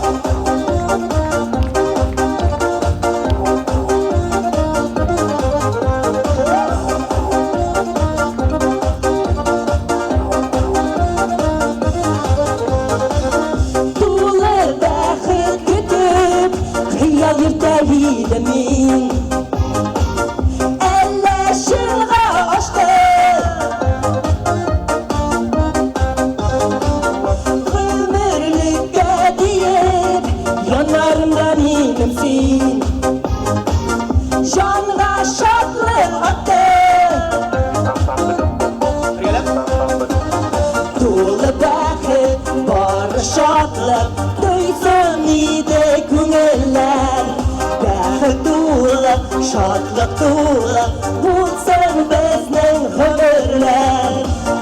шатлык тулы булсын безнең гомерләр.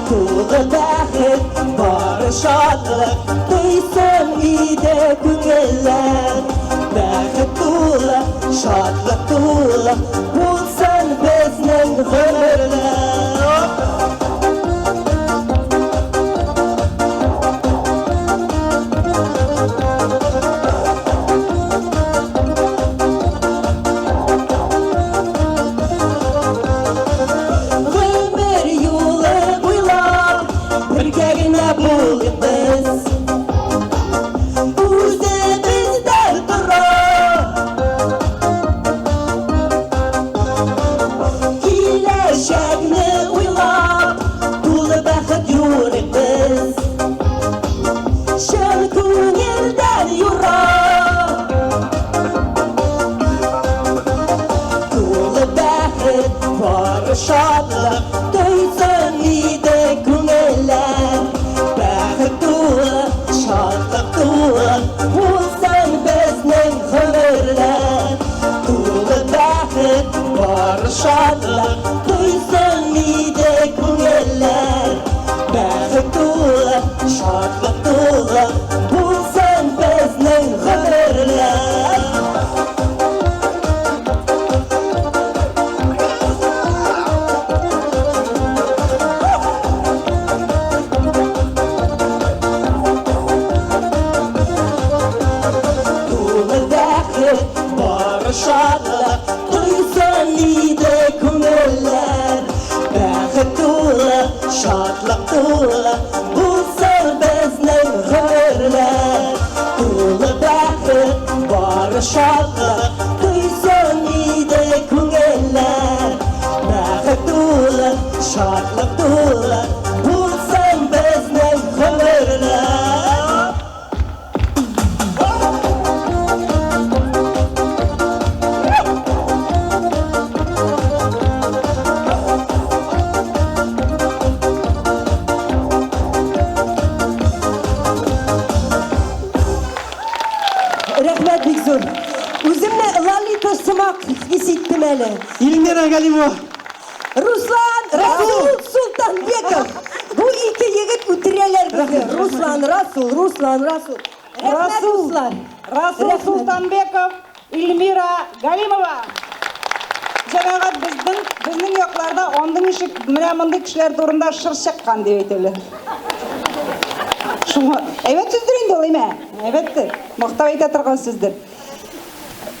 Тулы бәхет, бары шатлык тойсын иде күңелләр. Бәхет тулы, шатлык тулы булсын безнең гомерләр. Гомер юлы буйлап бергә генә булыйк без. Үзебездән тора. Киләчәкне уйлап, тулы бәхет юрыйк без. Чын күңелдән юрап. Тулы бәхет, бары шатлык тойсын иде күңелләр. Бәхет тулы, шатлык тулы булсын безнең гомерләр. Тулы бәхет, бары шатлык тойсын иде күңелләр. Бәхет тулы, шатлык тулы булсын безнең гомерләр. Тулы бәхет, бары шатлык тойсын иде күңелләр. Бәхет тулы, шатлык тулы булсын безнең гомерләр. Тулы бәхет, бары шатлык тойсын иде күңелләр. Бәхет тулы, шатлык тулы булсын безнең гомерләр. Рәхмәт бик зур. Үземне Лолита сымак хис иттем әле. Эльмира Галимова. Руслан Расул Султанбеков. Бу ике егет үтерәләр безне. Руслан Расул, Руслан Расул. Рәхмәт, Расул, Руслан. Расул Рәхмәт. Султанбеков, Эльмира Галимова. Җәмәгать, безнең якларда андый ничек менә мондый кешеләр турында шыр чыккан дип әйтәләр. Шуңа әйбәт сүздер инде ул, әйме? Әйбәттер. Мактап әйтә торган сүздер.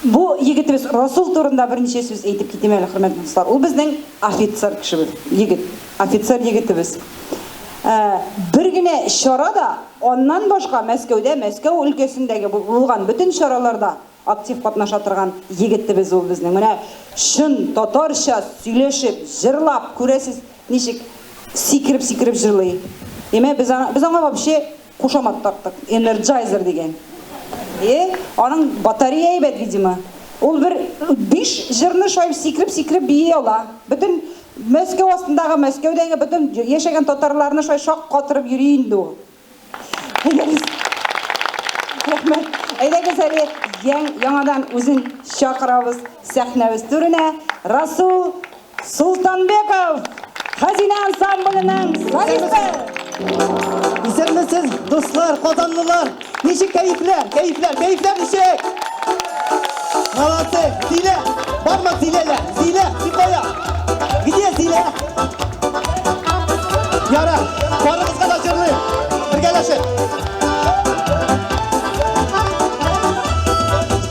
Бу егетебез Расул турында берничә сүз әйтеп китим әле, хөрмәтле дуслар. Ул безнең офицер кешебез, егет, офицер егетебез. Бер генә чара да, аннан башка Мәскәүдә, Мәскәү өлкәсендәге булган бөтен чараларда актив катнаша торган егетебез ул безнең. Менә чын татарча сөйләшеп, җырлап, күрәсез, ничек сикереп-сикереп җырлый. Әмма без аңа вообще кушамат тактык, Energizer дигән. Аның батарея әйбәт, видимо. Ул бер 5 җырны шулай сикереп-сикереп бии ала. Бөтен Мәскәү астындагы, Мәскәүдәге бөтен яшәгән татарларны шулай шак катырып йөри инде ул. Әйдәгез. Рәхмәт. Әйдәгез әле яңадан үзен чакырабыз сәхнәбез түренә. Расул Султанбеков, Хәзинә ансамбленең солисты. Исәнмесез, дуслар, казанлылар. Ничек кәефләр? Кәефләр, кәефләр ничек? Молодцы. Зилә, барма Зиләләр. Зилә, син кая? Где Зилә? Яра, барыгызга да җырлыйм. Бергәләшеп.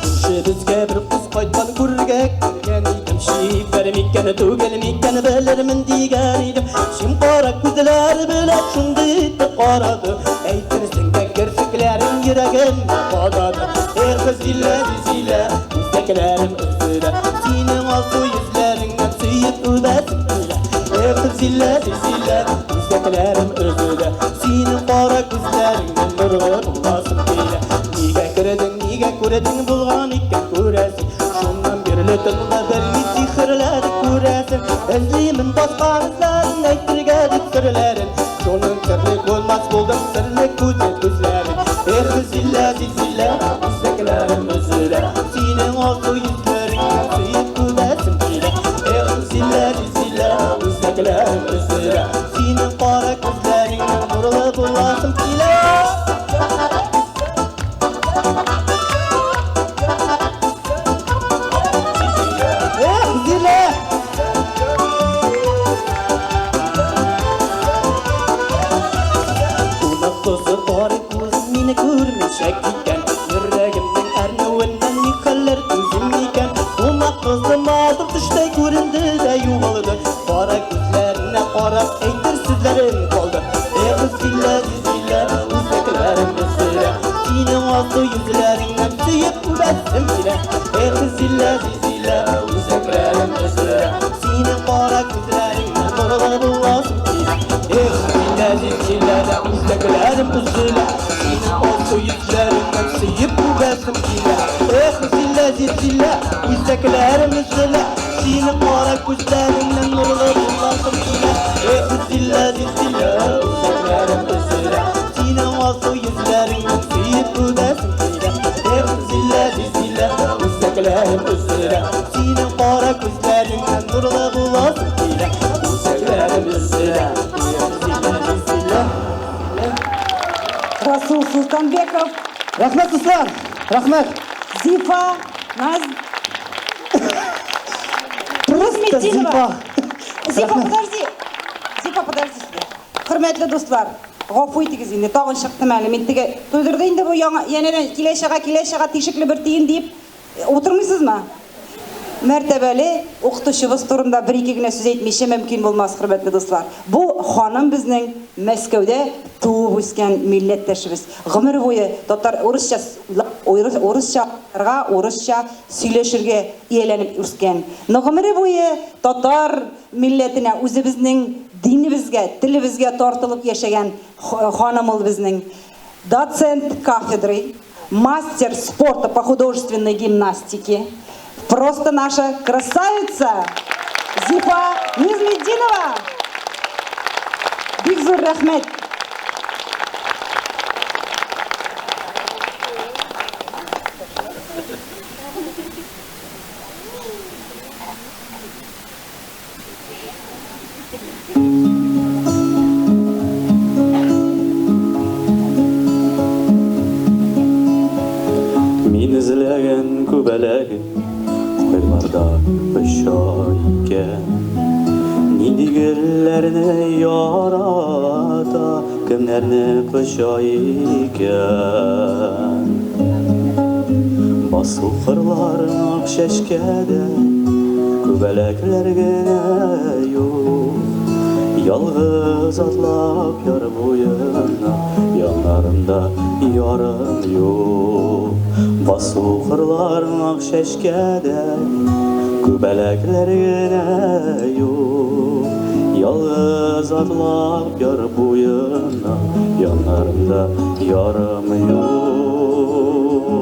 Күршебезгә бер кыз кайткан, күрергә кергән идем. Чибәр микән, түгел микән, белермен дигән идем. Чем кара күзләр белән шундый итеп карады. Әйтерсең дә керфекләрең йөрәгемә кадады. Эх, Зилә, Зилә, күзәкләрем өзелә. Синең алсу йөзләреңнән сөеп үбәсем килә. Эх, Зилә, Зилә, күзәкләрем өзелә. Синең кара күзләреңнән нурга туласым килә. Нигә кердең, нигә күрдең, булган икән күрәсең. Шуннан бирле тыңла белми сихерләде күрәсең. Эзлимен баскан эзләрен, әйтергә дип серләрен. Шуның серле булмас булдым, серле күзе күзләрен. Эх, Зилә, Зилә, күзәкләрем өзелә. Синең алсу йөзләреңнән сөеп үбәсем Күчә киткән. Йөрәгемнең әрнүеннән ни хәлләр түзим микән? Кунак кызы матур төштәй күренде дә югалды. Кара күзләренә карап әйтер сүзләрем калды. Эх, Зилә, Зилә, үзәкләрем өзелә. Синең алсу йөзләреңнән сөеп үбәсем килә. Эх, Зилә, Зилә, үзәкләрем өзелә. Синең кара күзләреңнән нурлы буласым килә. Эх, Зилә, Зилә, үзәкләрем өзелә. Синең алсу йөзләреңнән сөеп үбәсем килә. Эх, Зилә, Зилә, үзәкләрем өзелә. Синең кара күзләреңнән нурлы буласым килә. Эх, Зилә, Зилә, үзәкләрем өзелә. Синең алсу йөзләреңнән сөеп үбәсем килә. Эх, Зилә, Зилә, үзәкләрем өзелә. Синең кара күзләреңнән нурлы буласым килә. Үзәкләрем өзелә. Эх, Зилә, Зилә. Расул Султанбеков. Рәхмәт, дуслар! Рәхмәт! Зифа Наз... Просто Зифа. Зифа. Зифа, подожди. Зифа, подожди сюда. Хөрмәтле дуслар, гафу итегез инде, тагын чыктым әле. Мин теге туйдырды инде бу яңа янәдән килә чыга, килә чыга тишекле бер тиен дип утырмыйсызмы? Мәртәбәле укытучыбыз турында бер-ике генә сүз әйтмичә мөмкин булмас, хөрмәтле дуслар. Бу ханым безнең Мәскәүдә туып үскән милләттәшебез. Гомер буе татар урысча урысча урысча сөйләшергә ияләнеп үскән. Но гомере буе татар милләтенә, үзебезнең динебезгә, телебезгә тартылып яшәгән ханым ул безнең. Доцент кафедры, мастер спорта по художественной гимнастике. Просто наша красавица Зифа Низметдинова. Бик зур рәхмәт. Мин эзләгән күбәләгем кайларда оча икән? Нинди гөлләрне ярата, кемнәрне коча икән? Басу кырларын ак чәчкәдә, күбәләкләр генә юк. Ялгыз атлап яр буена, яннарымда ярым юк. Басу кырларын ак чәчкәдә, күбәләкләр генә юк. Ялгыз атлап яр буена, яннарымда ярым юк.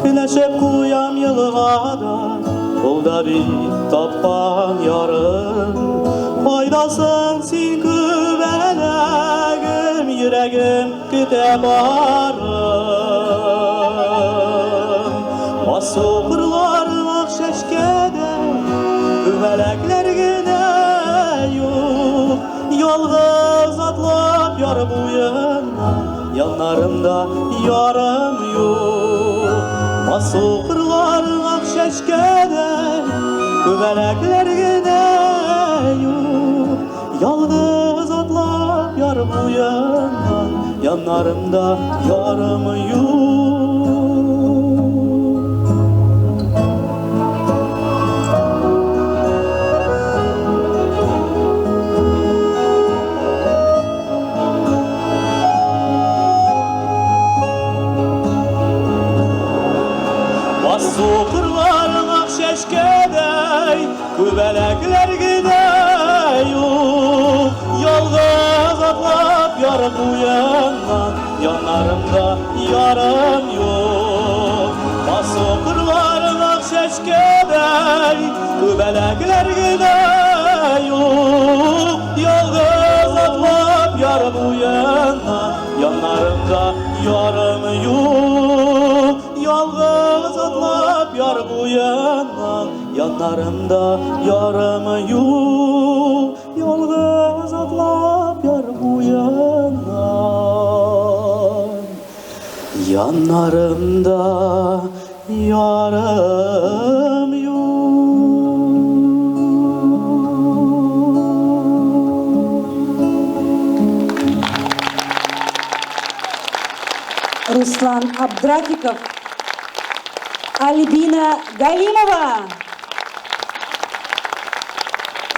Көләшеп куям елгада, ул да бит тапкан ярым. Кайдасың син, күбәләгем, йөрәгем көтә барын. Басу кырларын ак чәчкәдә, күбәләкләр генә юк. Ялгыз атлап яр буена, яннарымда ярым юк. Басу кырларын ак чәчкәдә, күбәләкләр генә юк. Ялгыз атлап яр буена, яннарымда ярым юк. Басу кырларын ак чәчкәдәй, күбәләкләр генә юк. Ялгыз атлап яр буена, яннарымда ярым юк. Басу кырларын ак чәчкәдәй, күбәләкләр генә юк. Ялгыз атлап яр буена, яннарымда ярым юк. Ялгыз атлап яр буена, яннарымда ярым юк. Ялгыз атлап яр буена, яннарымда ярым юк. Руслан Абдрафиков, Альбина Галимова.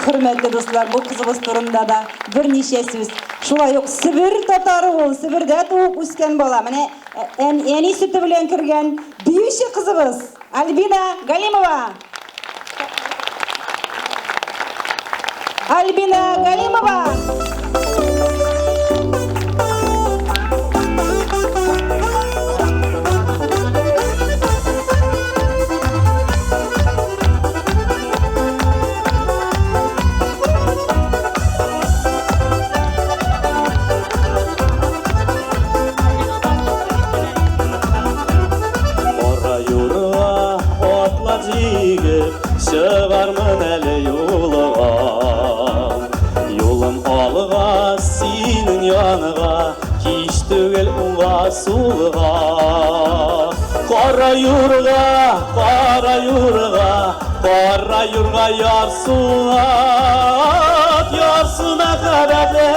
Хөрмәтле дуслар, бу кызыбыз турында да берничә сүз. Шулай ук Себер татары ул, Себердә туып үскән бала. Менә әни сөте белән кергән биюче кызыбыз Альбина Галимова. Альбина Галимова. Кара юрга атлар җигеп, чыгармын әле юлга. Юлым алга, синең янга, кич түгел уңга, сулга. Кара юрга, кара юрга, кара юрга ярсу ат, ярсу мәхәббәтле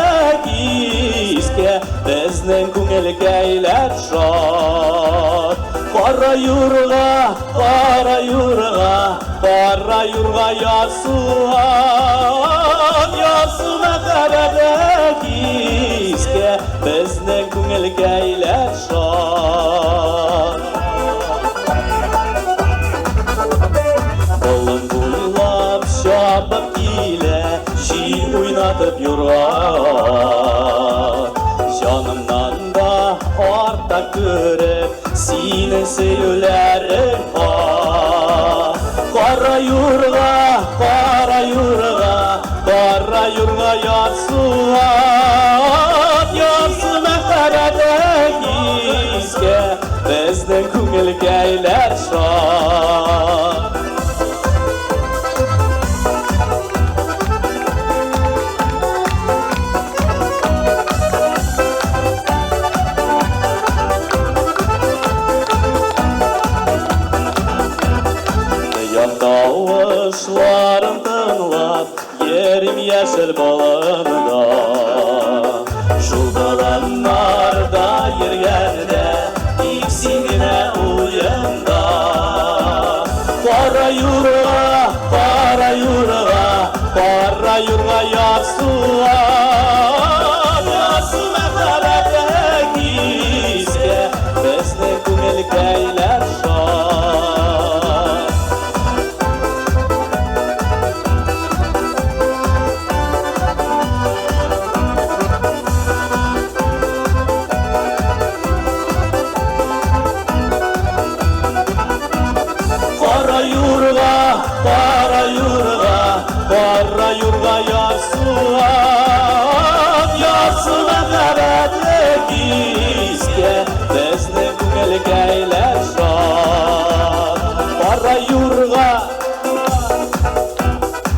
кичкә, безнең күңелкәйләр шат. Кара юрга, кара юрга, кара юрга ярсу ат, ярсу мәхәббәтле кичкә, безнең күңелкәйләр шат. Болын буйлап чабып килә, җил уйнатып юрга. Җанымнан да артык күреп, синең сөюләрең хак. Кара юрга, кара юрга, кара юрга ярсу ат, ярсу мәхәббәтле кичкә, безнең күңелкәйләр шат. Тоям тавышларын тыңлап, йөрим яшел болында. Шул болыннарда йөргәндә, тик син генә уемда. Кара юрга, кара юрга, кара юрга ярсу ат, ярсу мәхәббәтле кичкә, безнең күңелкәйләр шат. Кара юрга, кара юрга, кара юрга ярсу ат, ярсу мәхәббәтле кичкә, безнең күңелкәйләр шат. Кара юрга,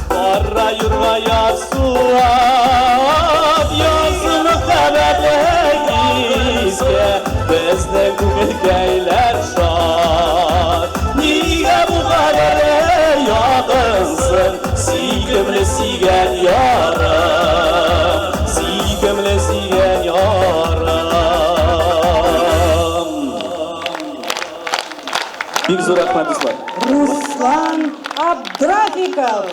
кара юрга ярсу ат, ярсу мәхәббәтле кичкә, безнең күңелкәйләр шат. Нигә бу кадәр якынсың, сөйкемле сөйгән ярым, сөйкемле сөйгән ярым. Бик зур рәхмәт, дуслар. Руслан Абдрафиков.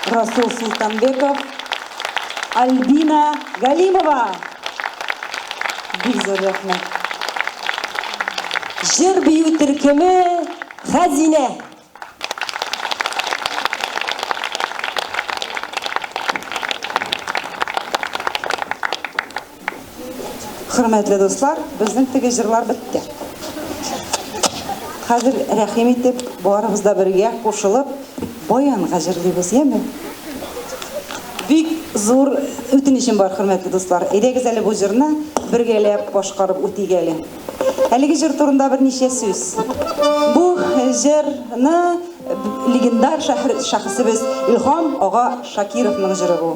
Расул Султанбеков, Альбина Галимова. Бик зур рәхмәт. Җыр бию төркеме Хәзинә. Хөрмәтле дуслар, безнең теге җырлар бетте. Хәзер рәхим итеп, барыбыз да бергә кушылып, баянга җырлыйбыз, яме? Бик зур үтенечем бар, хөрмәтле дуслар. Әйдәгез әле бу җырны бергәләп башкарып үтик әле. Әлеге җыр турында берничә сүз. Бу җырны легендар шәхесебез Илһам ага Шакировның җыры бу.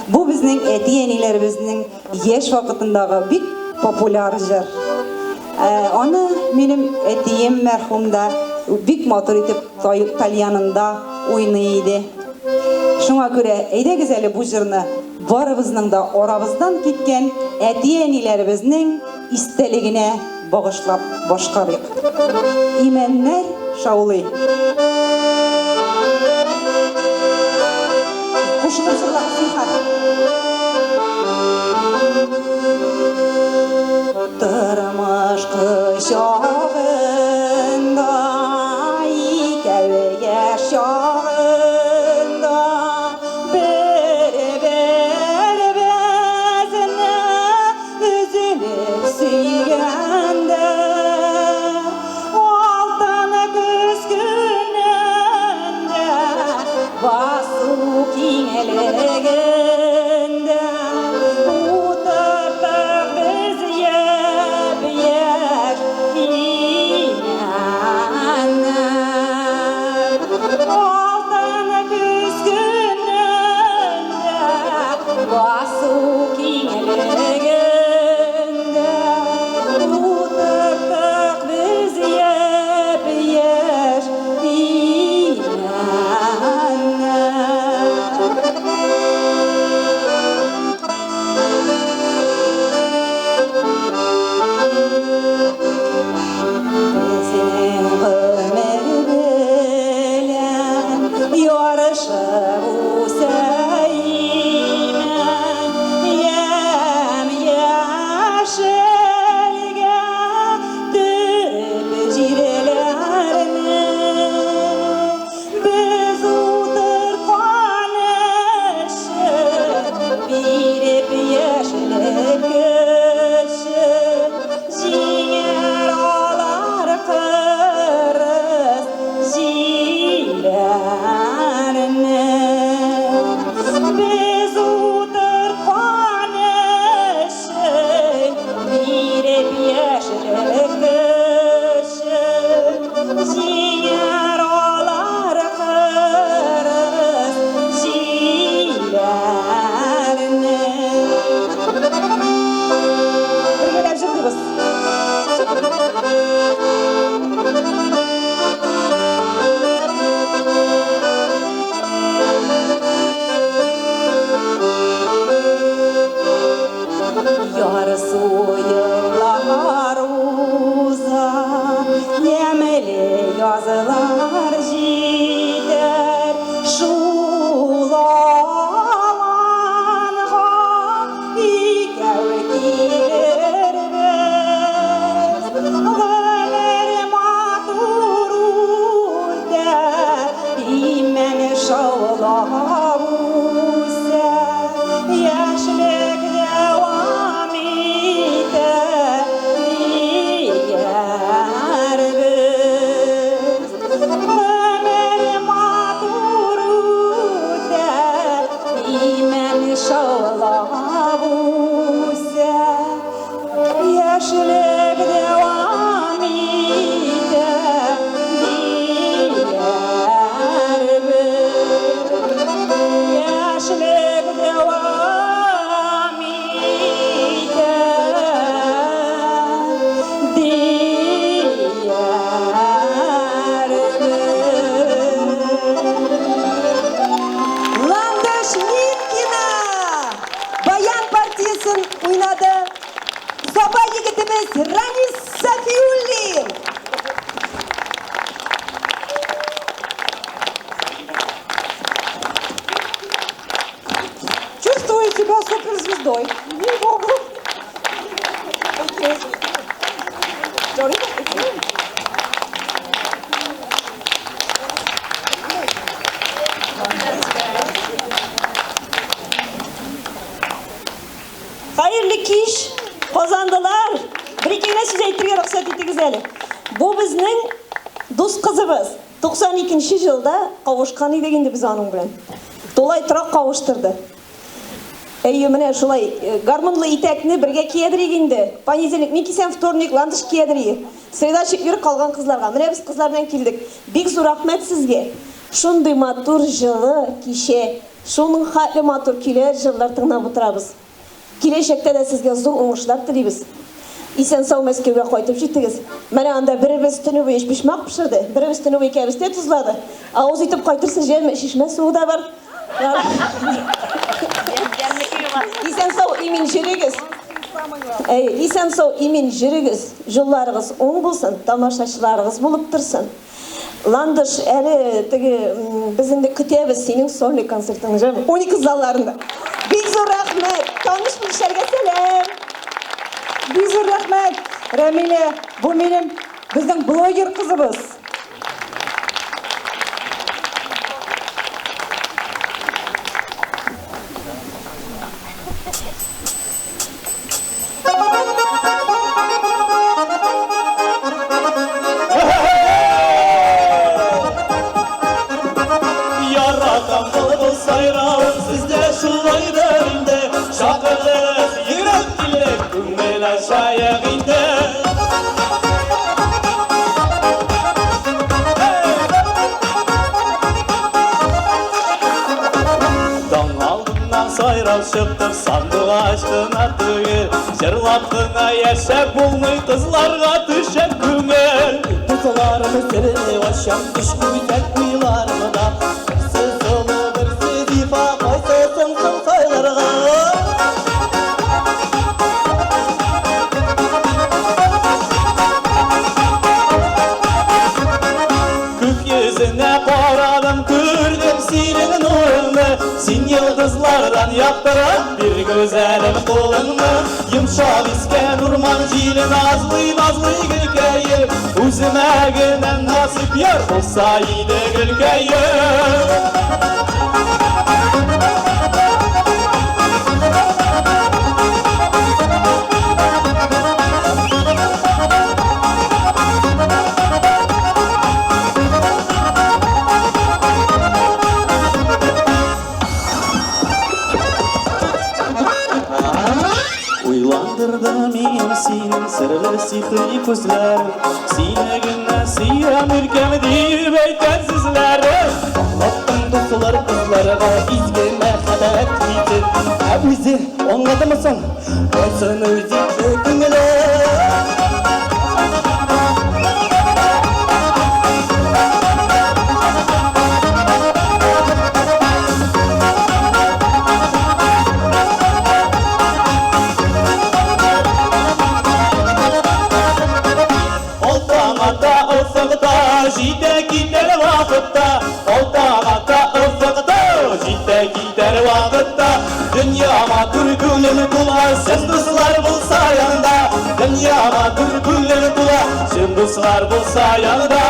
Бу безнең әти-әниләребезнең яшь вакытындагы бик популяр җыр. Аны минем әтием мәрхүм да бик матур итеп тальянында уйный иде. Шуңа күрә әйдәгез әле бу җырны барыбызның да арабыздан киткән әти-әниләребезнең истәлегенә багышлап башкарыйк. Имәннәр шаулый. Кушылып җырлагыз, зинһар. Тормыш кочагында икәү яшь чагында бер-беребезне өзелеп сөйгәндә алтын көз көнендә басу киңлегендә утырттык без япь-яшь имәнне. Алтын көз көнендә басу киңлегендә утырттык без япь-яшь имәнне. Безнең гомер белән ярышып үсә имән, ямь-яшелгә төреп җирләрне. Без утырткан өчен биреп яшьлек көчен, җиңәр алар кырыс җилләрне. Без утырткан өчен биреп яшьлек көчен, җиңәр алар кырыс җилләрне. Бергәләп җырлыйбыз. Ярсу еллар уза, ямьле язлар җитәр, шул аланга икәү килербез. Гомер матур үтә, имән шаулап үсә, яшьлек дәвам итә диярбез. Дус кызыбыз. 92 нче елда кавышкан идек инде без аның белән. Тулай торак кавыштырды. Әйе, менә шулай гармунлы итәкне бергә киядерик инде. Понедельник мин кисәм, вторник Ландыш киядерие. Среда, четверг калган кызларга. Менә без кызлар белән килдек. Бик зур рәхмәт сезгә. Шундый матур, җылы кичә. Шуның хәтле матур көйләр, җырлар тыңлап утырабыз. Киләчәктә дә сезгә зур уңышлар телибез. Исән-сау Мәскәүгә кайтып җитегез. Менә анда беребез төне буе өчпочмак пешерде, беребез төне буе кәбестә тозлады. Авыз итеп кайтырсыз, җәме, чишмә суы да бар. Исән-сау, имин җөрегез. Әйе, исән-сау, имин җөрегез. Җолларыгыз уң булсын, тамашачыларыгыз булып торсын. Ландыш, әле теге без инде көтәбез синең сольный концертыңны, җәме, Уникс залларында. Бик зур рәхмәт! Таныш-белешләргә сәлам! Бик зур рәхмәт, Рәмилә! Бу минем, безнең блогер кызыбыз. Яратам былбыл сайравын, сездә шулайдыр инде. Чакырдыгыз, йөреп килдек, күңел ачаек инде. Таң алдыннан сайрап чыктык, сандугач кына түгел, җырлап кына яшәп булмый, кызларга төшә күңел. Дусларым серне ачам, өч гүзәл уйларымда. Берсе сылу, берсе зифа, кайсысын соң сайларга? Күк йөзенә карадым, күрдем синең нурыңны. Син йолдызлардан яктырак, бир гүзәлем кулыңны. Йомшак искән урман җиле назлый-назлый гөлкәем. Үземә генә насыйп яр булса иде гөлкәем. Уйландырды мин синең серле сихри күзләрең. Сине генә сөям, иркәм дип әйткән сүзләрең. Аңлаттым дуслар кызларга изге мәхәббәт хисен. Ә үзе аңладымы соң? Кайсын үз итте күңеле? Ал таң ата офыкта, җитә китәр вакытта. Ал таң ата офыкта, җитә китәр вакытта. Дөнья матур, күңел тула, чын дуслар булса янда. Дөнья матур, күңел тула, чын дуслар булса янда.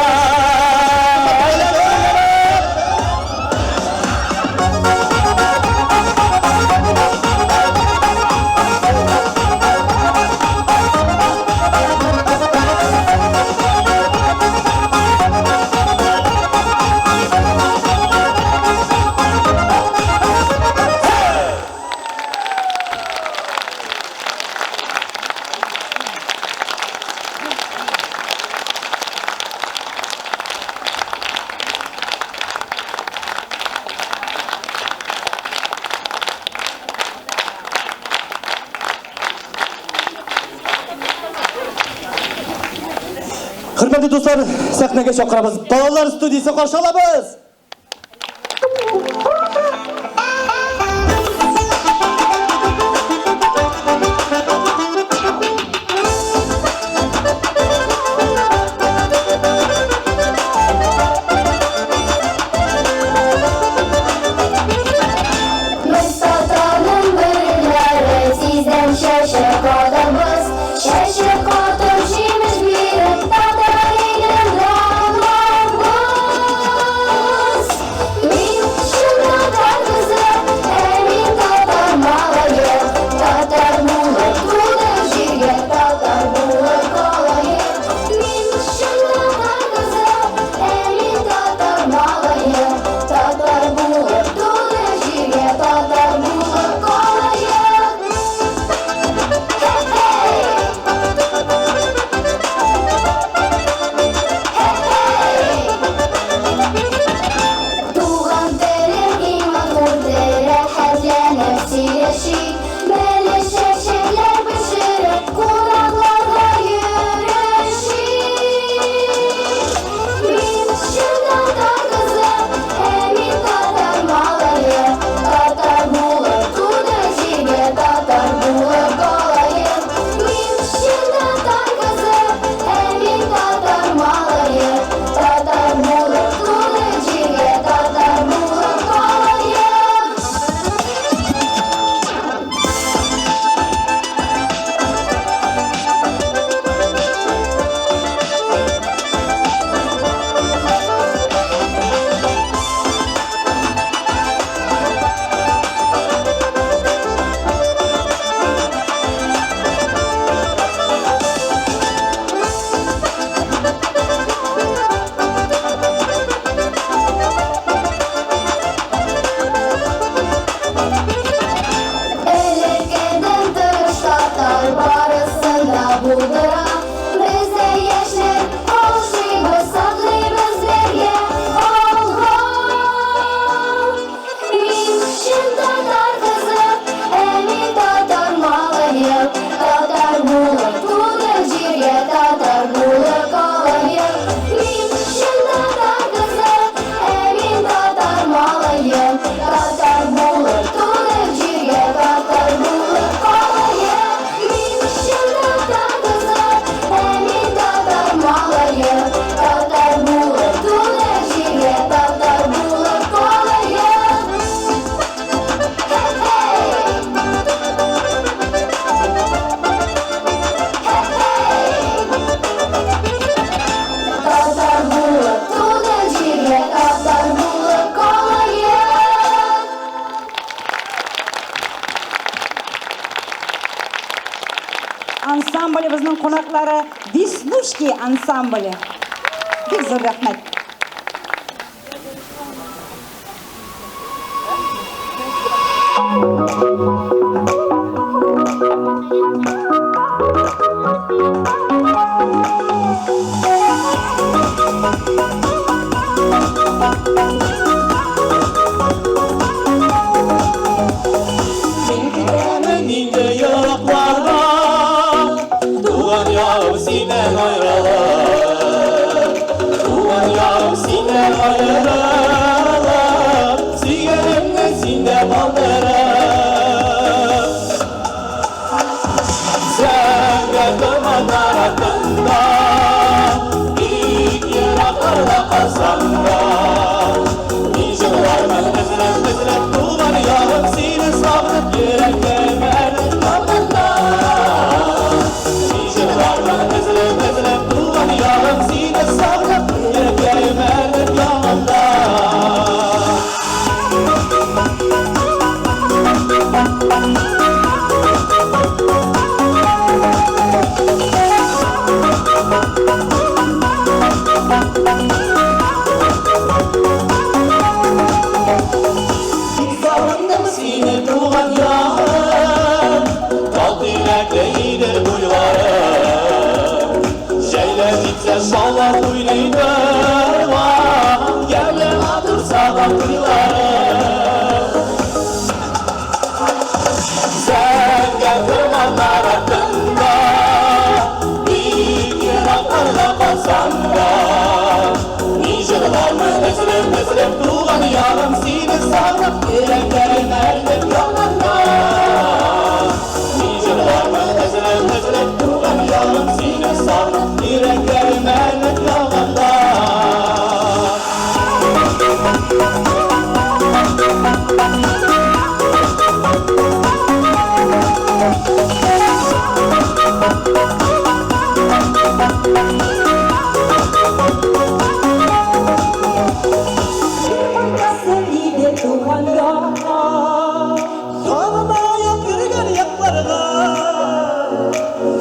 Хөрмәтле дуслар, сәхнәгә чакырабыз. Балалар студиясе каршы алабыз. Без татарның бөреләре, тиздән чәчәк атарбыз. Чәчәк атып, җимеш биреп, татар илен данларбыз. Мин чын музыкантлары Веснушки ансамбле. Бик зур рәхмәт. Мин китәмен инде еракларга, Туган ягым синнән аерылып. Туган ягым синнән аерылып, Сөйгәнемне синдә калдырып. Зәңгәр томаннар артында, Бик еракларда калсам да, Мин җырлармын өзелеп-өзелеп, Туган ягым сине сагынып, Йөрәгем әрнеп янганда. Мин җырлармын өзелеп-өзелеп, Туган ягым сине сагынып, Йөрәгем әрнеп янганда. Бик сагындым сине, туган ягым, Тал тирәкле Идел буйлары. Җәйләр җитсә шаулап уйный торган, Ямьле матур Сабан туйлары. Зәңгәр томаннар артында, Бик еракларда калсам да, Мин җырлармын өзелеп-өзелеп, Туган ягым сине сагынып, Йөрәкләрем әрнеп янганда. Мин җырлармын өзелеп-өзелеп, Туган ягым сине сагынып, Йөрәкләрем әрнеп янганда. Кайтасы иде туган якка. Сагынаеп йөргән якларга.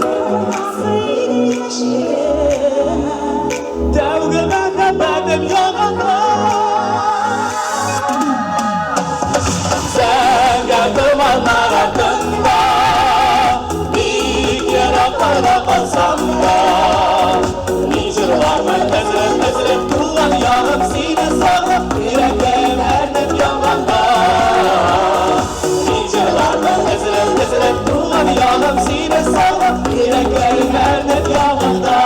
Кайтасы иде яшьлегемә. Тәүге мәхәббәтем ягында. Зәңгәр томаннар артында, Бик еракларда калсам да, Мин җырлармын өзелеп-өзелеп, Туган ягым сине сагынып, Йөрәгем әрнеп янганда. Мин җырлармын өзелеп-өзелеп, Туган ягым сине сагынып, Йөрәгем әрнеп янганда.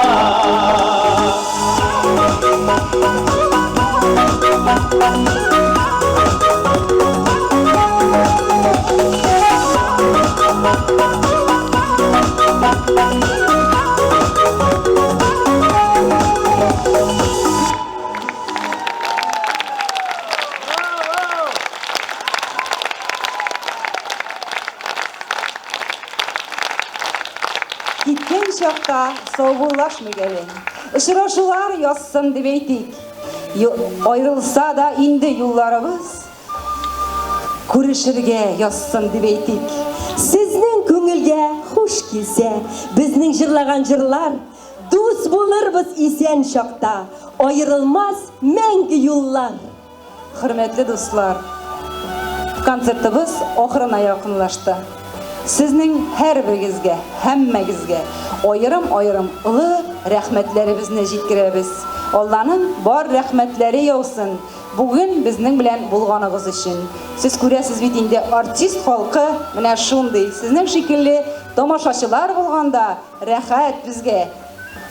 Киткән чакта саубуллашмыйк әле. Очрашулар язсын дип әйтик. Аерылса да инде юлларыбыз, күрешергә язсын дип әйтик. Сезнең күңелгә хуш килсә, безнең җырлаган җырлар, дус булырбыз исән чакта, аерылмас мәңге юллар. Хөрмәтле дуслар, концертыбыз ахырына якынлашты. Сезнең һәрберегезгә, һәммәгезгә аерым-аерым олы рәхмәтләребезне җиткерәбез. Алланың бар рәхмәтләре яусын бүген безнең белән булганыгыз өчен. Сез күрәсез бит инде, артист халкы менә шундый. Сезнең шикелле тамашачылар булганда рәхәт безгә.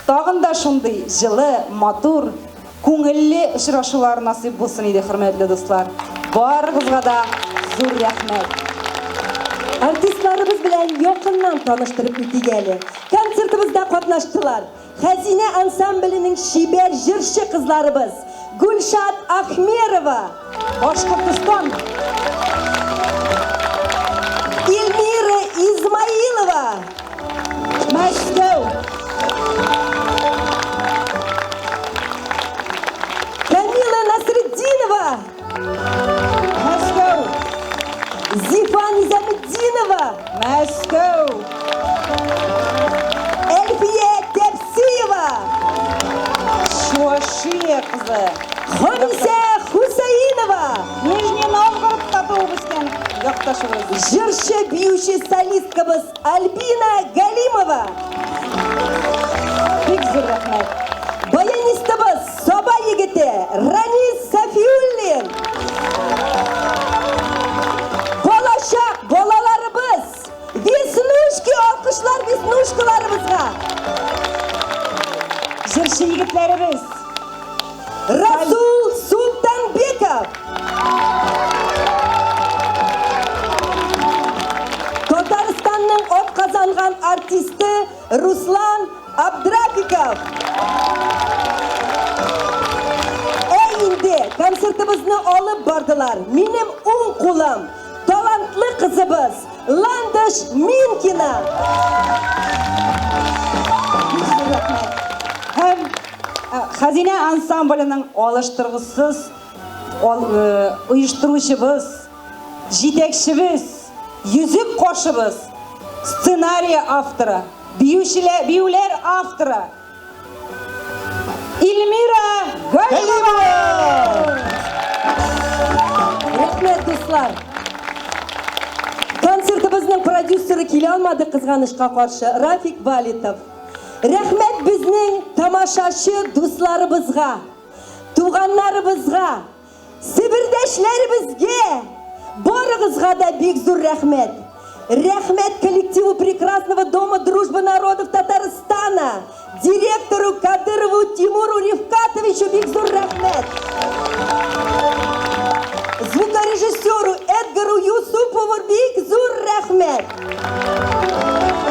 Тагын да шундый җылы, матур, күңелле очрашулар насыйп булсын иде, хөрмәтле дуслар. Барыгызга да зур рәхмәт. Артистларыбыз белән якыннан таныштырып үтик әле. Концертыбызда катнаштылар. Хәзинә ансамбленең чибәр җырчы кызларыбыз Гульшат Ахмерова, Башкортостан, Эльмира Измаилова, Мәскәү, Камила Насретдинова, Мәскәү, Зифа Низаметдинова, Мәскәү, Әлфия Чувашия кызы. Хамисә Хусаинова. Нижний Новгородта туып үскән якташыбыз. Җырчы, биюче солисткабыз Альбина Галимова. Бик зур рәхмәт. Баянистыбыз Саба егете Ранис Сафиуллин. Балачак балаларыбыз Веснушки, алкышлар веснушкаларыбызга. Җырчы егетләребез. Расул Султанбеков. Татарстанның атказанган артисты Руслан Абдрафиков. Ә инде концертыбызны алып бардылар. Минем уң кулым, талантлы кызыбыз Ландыш Минкина. Бик зур рәхмәт. Һәм Хәзинә ансамбленең алыштыргысыз оештыручыбыз, җитәкчебез, йөзек кашыбыз, сценария авторы, биючеләр, биюләр авторы Эльмира Галимова! Рәхмәт, дуслар. Концертыбызның продюсеры килә алмады, кызганычка каршы, Рафик Валитов. Рәхмәт безнең тамашачы дусларыбызга, туганнарыбызга, себердәшләребезгә, барыгызга да бик зур рәхмәт. Рәхмәт коллективу прекрасного дома Дружбы народов Татарстана, директору Кадырову Тимуру Рифкатовичу бик зур рәхмәт. Звукорежиссеру Эдгару Юсупову бик зур рәхмәт.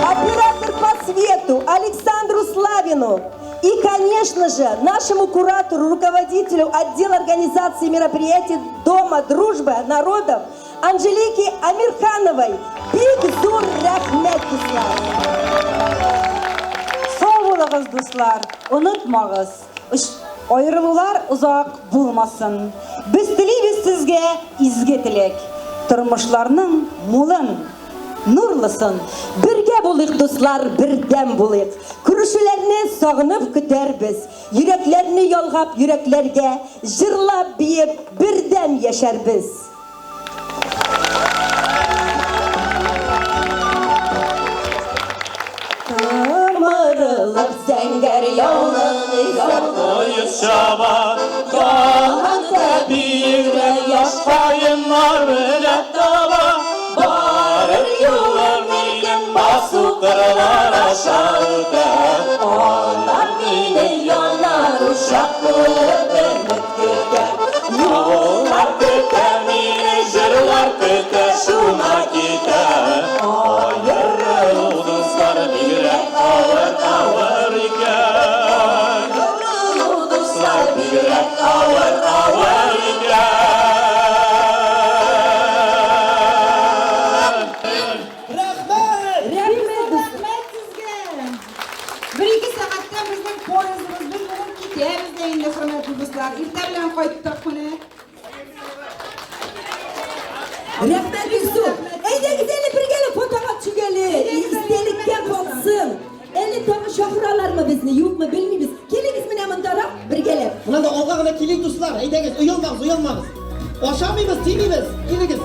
Оператор по свету Александру Славину. И, конечно же, нашему куратору, руководителю отдела организации мероприятий Дома Дружбы народов Анжелике Амирхановой. Бик зур рәхмәт, дуслар. Сау булыгыз, дуслар, онытмагыз, аерылулар озак булмасын. Без телибез сезгә изге теләк, тормышларның мулын, нурлысын. Бергә булыйк, дуслар, бердәм булыйк. Күрешүләрне сагынып көтәрбез. Йөрәкләрне ялгап йөрәкләргә, җырлап, биеп, бердәм яшәрбез. Томырылып зәңгәр яулык Поезд чаба, ялан тәбирә, яшь каеннар белән таба. Барыр юлым минем басу кырлар аша үтә. Аннан мине янар учак булып өмет көтә. Юллар көтә мине, җырлар көтә, шуңа китә. Аерылу, дуслар, бигрәк авыр, авыр икән. Аерылу, дуслар, бигрәк авыр, авыр икән. Рәхмәт! Рәхмәт, Рәхмәт сезгә! Бер-ике сәгатьтән безнең поездыбыз, без бүген китәбез дә инде, хөрмәтле дуслар. Иртә белән кайттык менә. Рәхмәт бик зур. Әйдәгез әле бергәләп фотога төшик әле. Истәлеккә калсын. Әле тагы чакыралармы безне, юкмы, белмибез. Килегез менә мондарак бергәләп. Менә дә алга гына килик, дуслар. Әйдәгез, оялмагыз, оялмагыз. Ашамыйбыз, тимибез. Килегез.